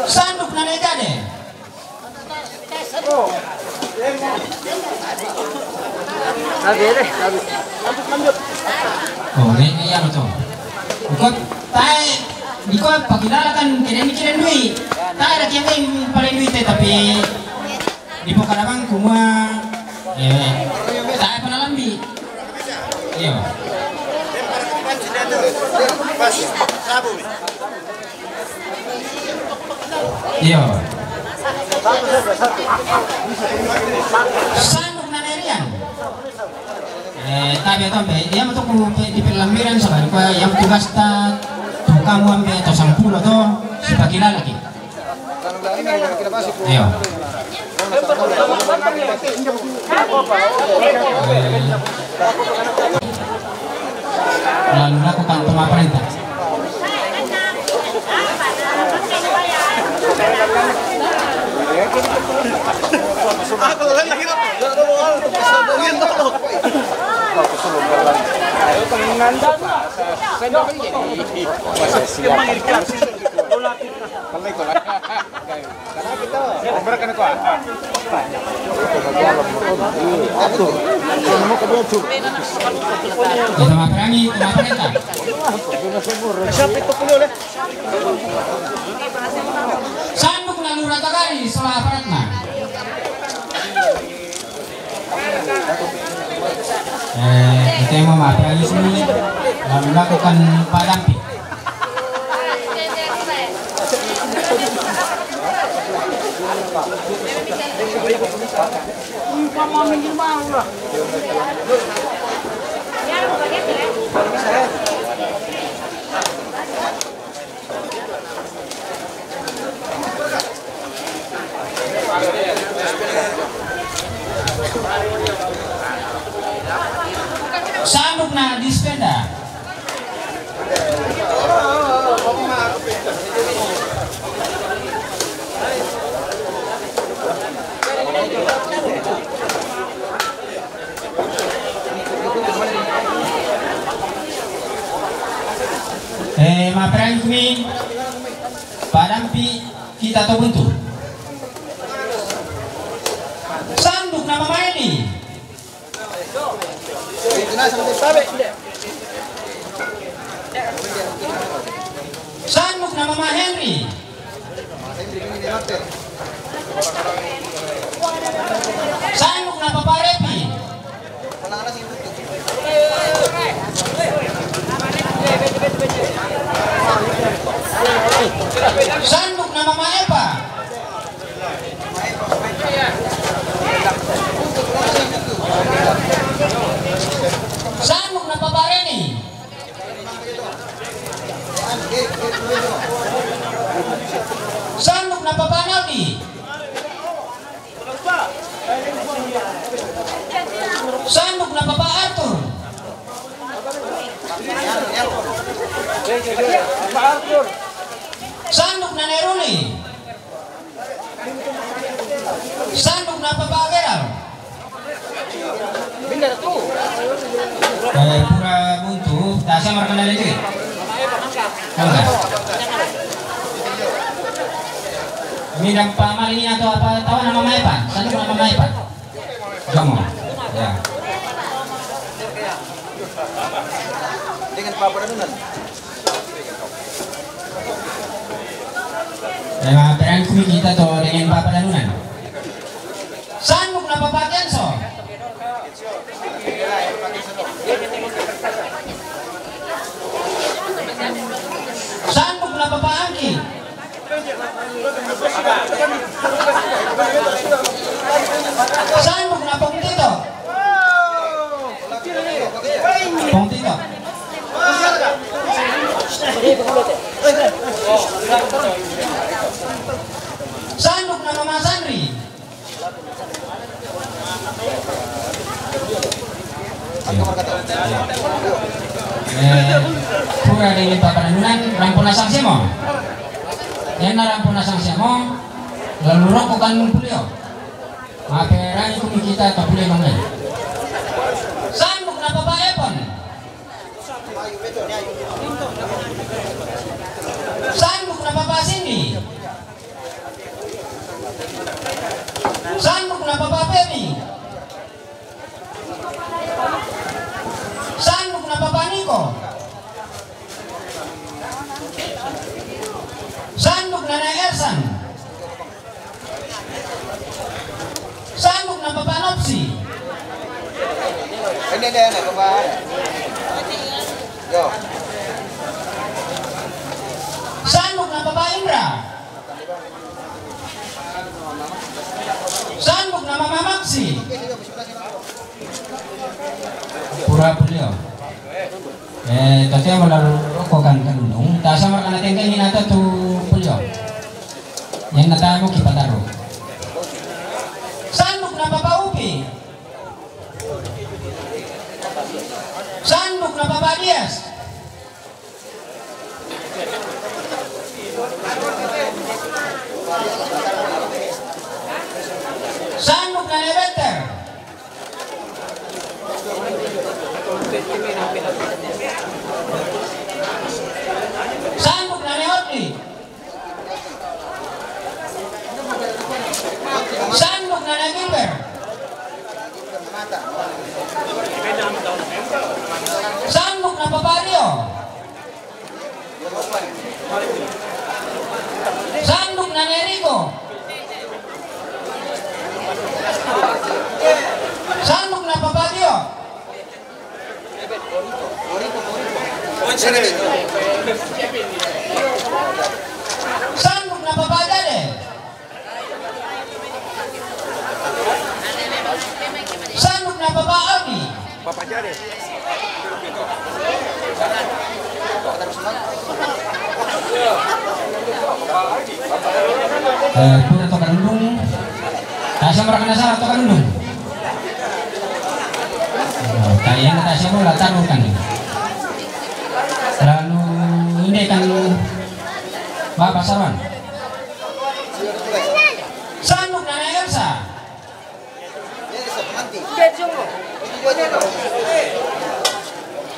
Sanduk nane Jade. Oh, ini iya betul. Ikut tai, ikut pakilalakan keren keren dui. Tai ada yang paling dui teh, tapi di pokadabang kumua, eh, tai panalambi. Iyo. Iyo. Sanduk nane Rian. Eh, tabe tombe, yang untuk ku pe-, di pelambiran sabar, kua yang tugas ta, tu kamu ambe atau sampulu atau sipakilala ki. Iyo. Lalu lakukan pemaparinta. Kita maperangi, kita maperintah. Sanduk na Lura Tagari, salah aparatna. Eh, kita yang mau maperangi sini, lalu lakukan padampi. Sanduk na dispensa. Eh, maperangi kumi padampi kita to buntu. Sanduk na mama Eni. Sanduk na mama Henry. Sanduk na papa Repi. Sanduk na mama Epa. Sanduk na papa Reni. Sanduk na papa Naldi. Sanduk na Neruli. Sanduk na Papa Geral. Eh, pura buntu, tasa marka na lele. Oke. Ini dampa maling ini atau apa, tahu nama Maepa? Sanduk nama Maepa. Kamu. Ya. Dengan Papa Danunan. Ema, peran kumi kita to dengan Papa Danunan. Sanduk na Papa Kenso. Sanduk na Papa Angki. Sanduk na Pong Tito. Pong Tito. Sanduk na Mama Sandri. Eh, pura dengan Papa Danunan, rampo na sanksi mo. Yan na rampo na sanksi mo. Lalu roko kan pulio. Mape rani kumi kita to pulio mangai. Sanduk na Papa Epon. Sanduk na Papa Sindi. Sanduk na Papa Pepi. Sanduk na Papa Niko. Sanduk na Nai Ersan. Sanduk na Papa Nopsi. Ini dia, ini, Papa. Yo. Sanduk na Papa Indra. Sanduk na Mama Maxi. Pura pulio. Eh, tati mo lalu roko kan kanunung. Tasa marka na tengke ni nata tu pulio. Yan na tamu kipataro. Sanduk na Papa Upi. Sanduk na Papa Dias. Sanduk na Nebeter. Sanduk na Neotli. Sanduk na Negiper. Sanduk na Papario. Sanduk na Neriko. Sanduk na Papadio. Sanduk na Papa Jade. Sanduk na Papa Aldi. Papa Jade. Eh, pura to kanundung. Tasa marka na sala to kanundung. Oh, tayang tasa mo latarukan. Lalu ini kan Bapak Sarwan. Sanduk na Elsa.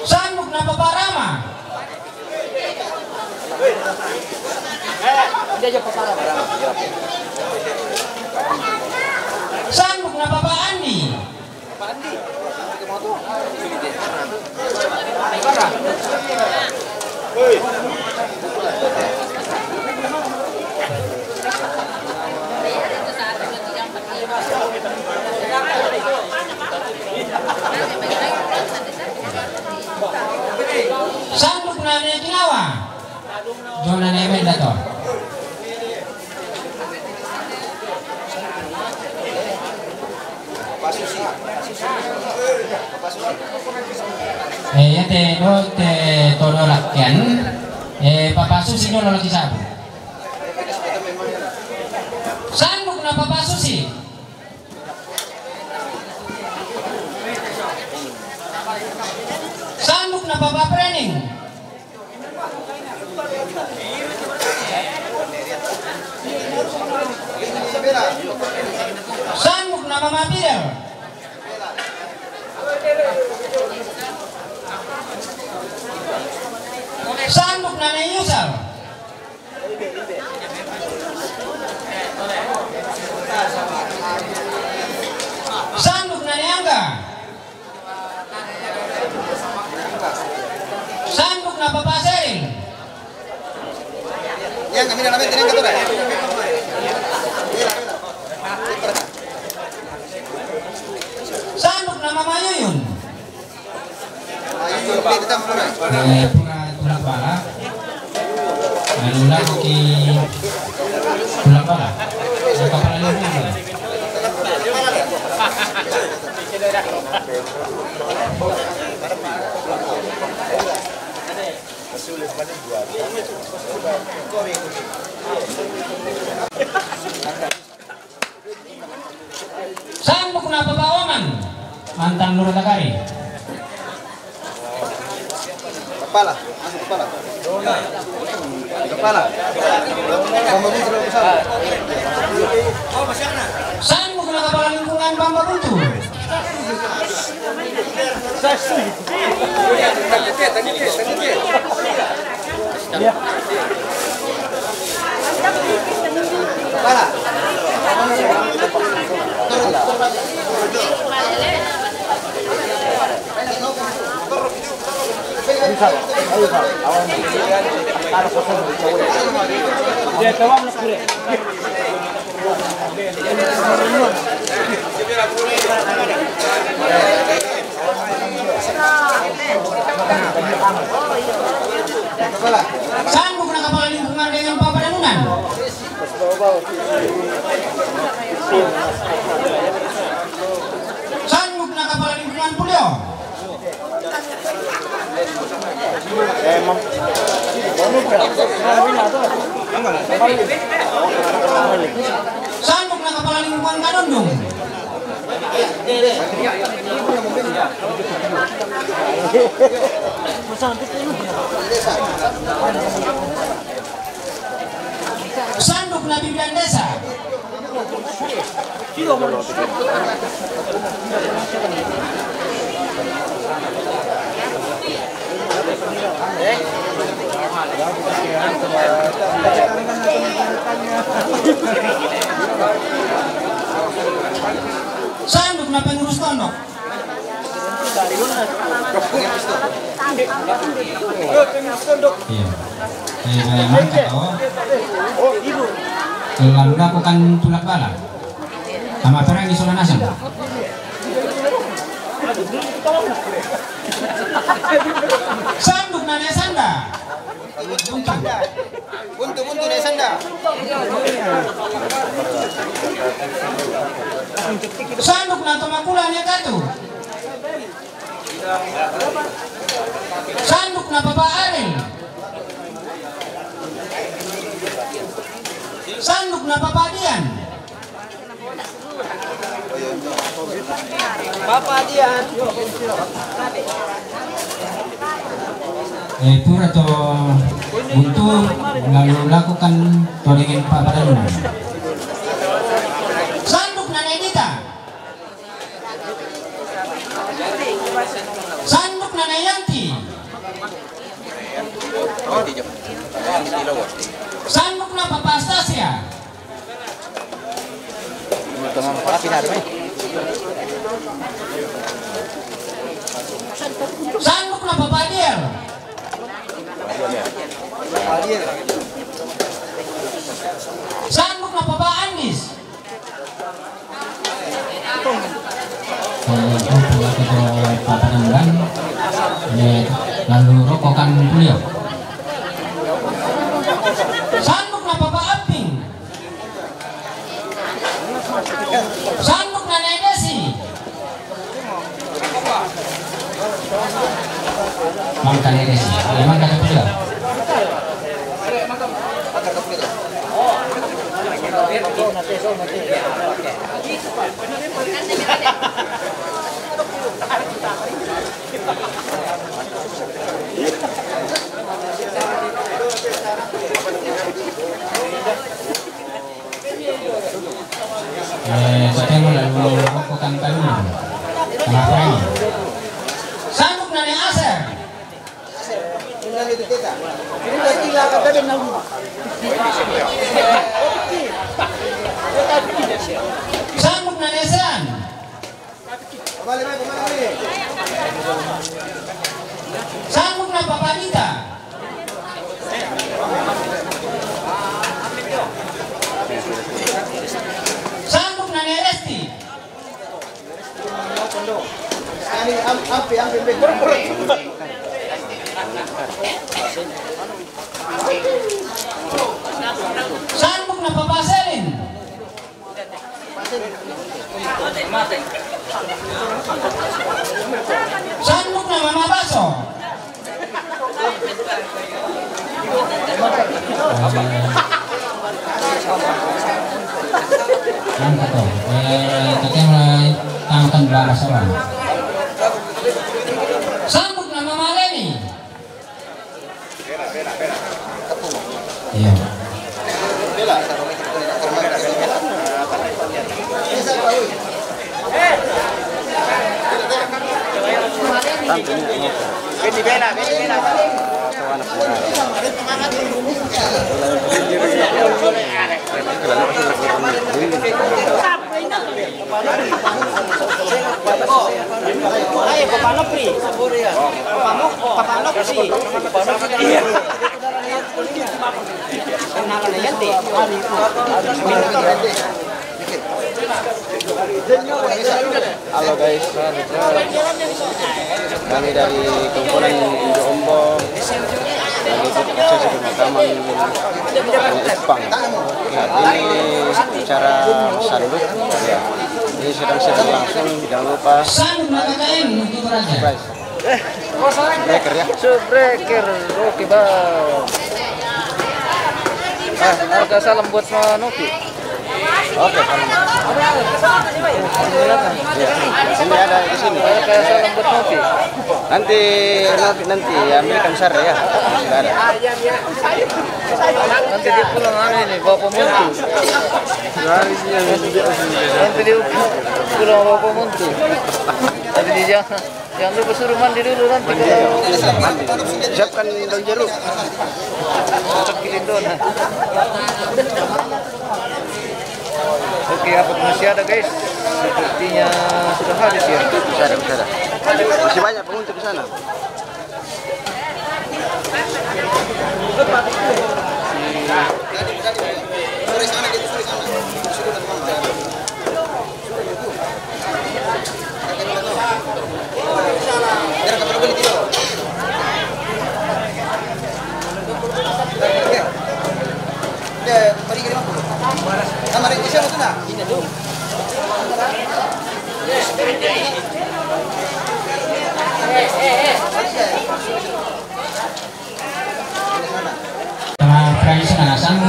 Sanduk na Papa Rama. Sanduk na Papa Andi. Sanduk na Nekinawa. Jona na Emel dato. Eh, ya te do te todo lakian. Eh, Papa Susi do laki sabu. Sanduk na Papa Susi. Sanduk na Papa Prening. Sanduk na Mama Fidel. Sanduk na Nai Yusal. Sanduk na Nai Angga. Sanduk na Papa Seril. Sanduk na Mama Yuyun. Eh, pura tulak bala. Anu lah, ki tulak bala. Eh, kapala lingkungan. Sanduk na Papa Oman, mantan Nur Takari. Kepala, masuk kepala. Kepala. Sama muncul ke sana. Sanduk na Kapala Lingkungan Bamba Buntu. Sanduk na Kapala Lingkungan Dengel Papadanunan. Sanduk na Kapala Lingkungan Pulio. Sanduk na Kapala Lingkungan Kadondong. Sanduk na Bibian Desa. Sanduk na Pengurus Tondok. Iya. Eh, memang kata, oh. Kalau lalu aku kan tulak bala. Sama perang di Solanasan. Sanduk na Nai Sanda. Buntu, buntu Nai Sanda. Sanduk na Tomakula Nai Katu. Sanduk na Papa Aril. Sanduk na Papa Dian. Papa Dian. Eh, pura to buntu, lalu lakukan to dengan Papa Dian. Sanduk na Nai Dita. Sanduk na Nai Yanti. Sanduk na Papa Astasia. Sanduk na Papa Diel. Sanduk na Papa Andis. Lalu rokokan beliau. Sanduk na Papa Aping. Sanduk na Nai Desi. Mangka Nai Desi. Mangka Nai Desi. Eh, sa kemo lalu ko kan tayo. Kenapa ini? Sanggup na ni Aser. Sanggup na ni Aser. Sanggup na Papa Rita. Sanggup na ni Resti. Sanggup na Papa Selin. Sanggup na Mama Baso. Angkat to. Eh, kita mulai tangkan belas orang. Sanggup na Mama Leni. Iya. Halo guys, kami dari kumpulan Indo Ombong lagi ikut prosesi pemakaman Ipang. Saat ini acara sanduk, ya, ini sedang sedang langsung, jangan lupa subscribe. Breaker ya. Subreaker. Oke, Bang. Ah, harga salam buat Novi. Oke, salam. Iya. Ini ada di sini. Harga salam buat Novi. Nanti, nanti, nanti ya, ambilkan sar ya. Sudah ada. Nanti dia pulang anu ini, bawa pemuntu. Nanti dia pulang bawa pemuntu. Tapi dia jangan. Jangan lupa suruh mandi dulu nanti kalau mandi. Siapkan daun jeruk. Cocok gini, Don. Oke, apa masih ada, guys? Sepertinya sudah habis ya. Masih ada, masih ada. Masih banyak pengunjung di sana. Tama Francis na nasang,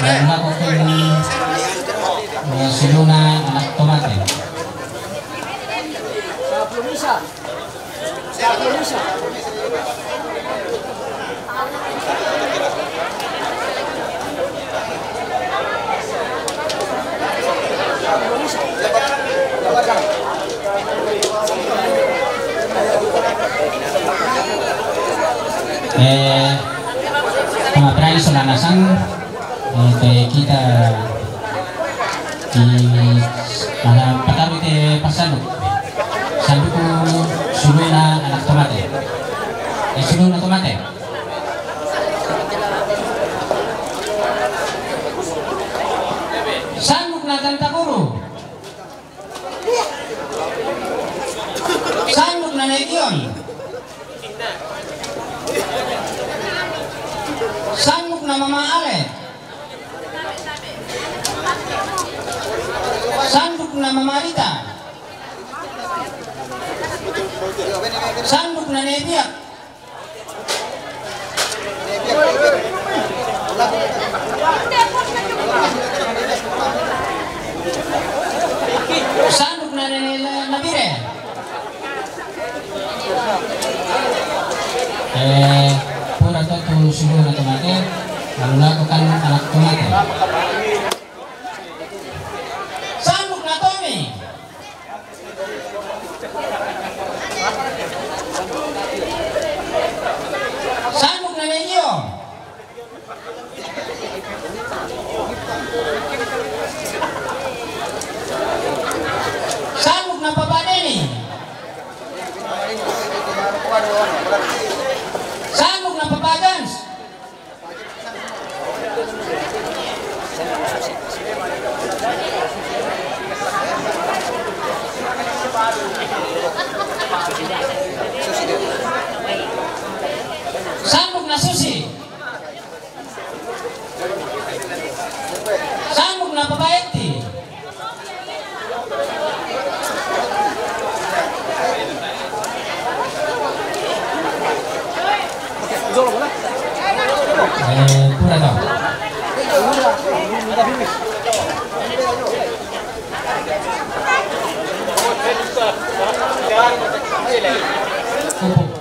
na mako kini, eh, si Luna anak tomate. Eh, tama pira iso na nasang, eh, te kita di, ah, pataru te pasalu. Sanduku suluna anak tomate. Eh, suluna tomate. Sanggup na tanta guru. Sanggup na Negion. Sanggup na Mama Ale. Sanggup na Mama Rita. Sanggup na Nebiak. Sanggup na Nene Nabire. Eh, pura to tu siguro na tomate, lalu lakukan anak tomate. Sanggup na Papa Denny? Sanggup na Papa Gans? Sanggup na Susi? Sanggup na Papa Eti? Eh, pura kau. Pupuk.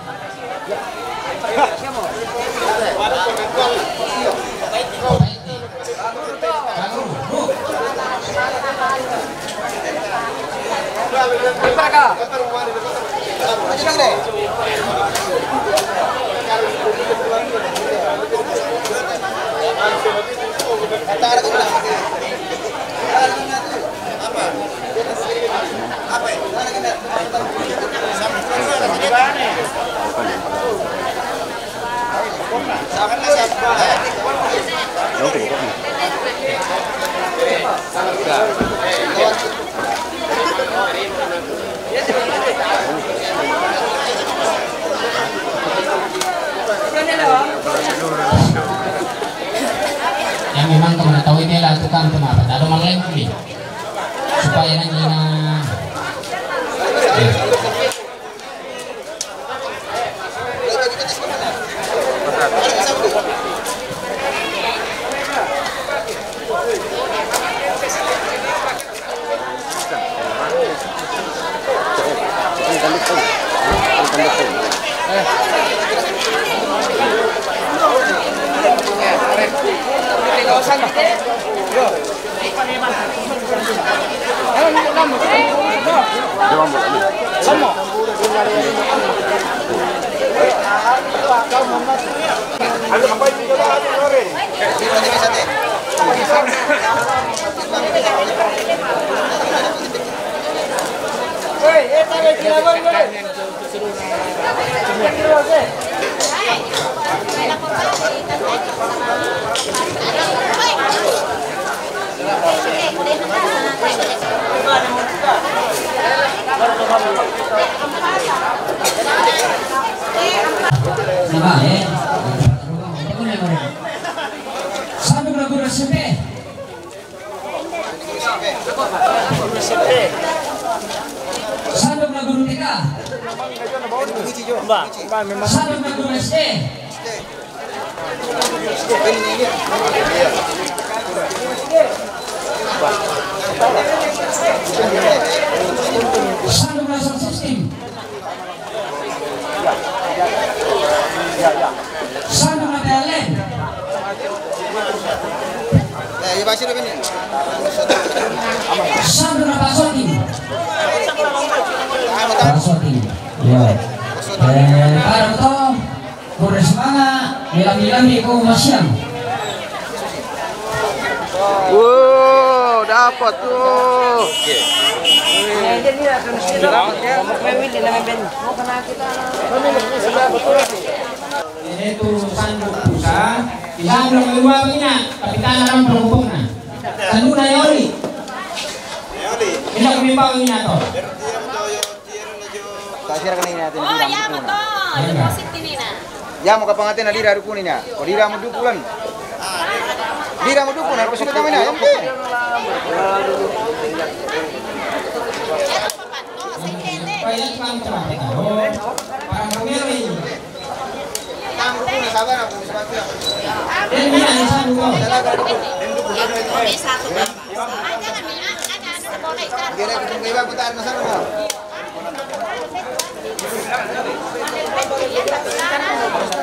Yang memang kamu tahu ini lah tukang tu apa? Tahu maklum ni. Supaya nanti na. Sandok na guru S M P. Sandok na guru T K. Sandok na guru S D. Sandok na sound system. Sandok na P L N. Sandok na Pasotin. Pasotin. Ya. Eh, para to, kore semanga, melambi-lambi ko masiang. Wow, dapat tuh. Ini tu sandok pusa, di sandok kedua punya, tapi tanah dalam pelupuknya. Sandok na yoli. Ini kami bawa ini atau? Tasira ka na ina, tena lira mo dukuna. Yamo ka pangate na lira dukuna ina. Ko lira mo dukulan. Lira mo dukuna, ko suka tama ina, yamo ke.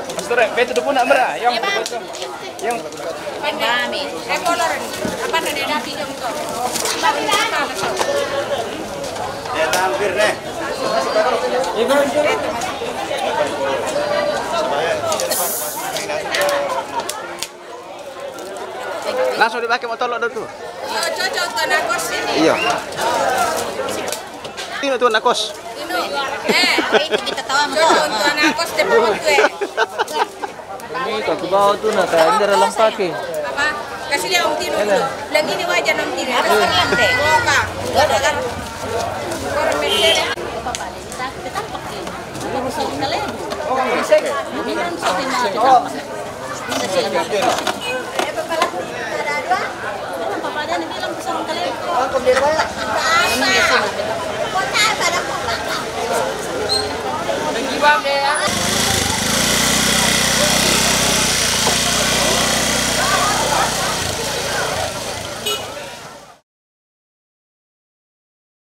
Pastor, betul tu pun nak merah. Yang, yang. Mami, eh, kolor. Apa tu dia dah pinjam tu? Dia tampir deh. Supaya dia masuk ke minat. Langsung dipakai motor lo tu. Iya, cocok untuk anak kos ini. Iya. Ini tu anak kos. Ini. Eh, ini kita tahu. Cocok untuk anak kos depan tu, eh. Ini kau bawa tu nak, kayak ini dalam pakai. Apa? Kasih lihat Om Tino dulu. Bilang gini wajar Om Tino. Apa kalian teh? Muka. Ada kan?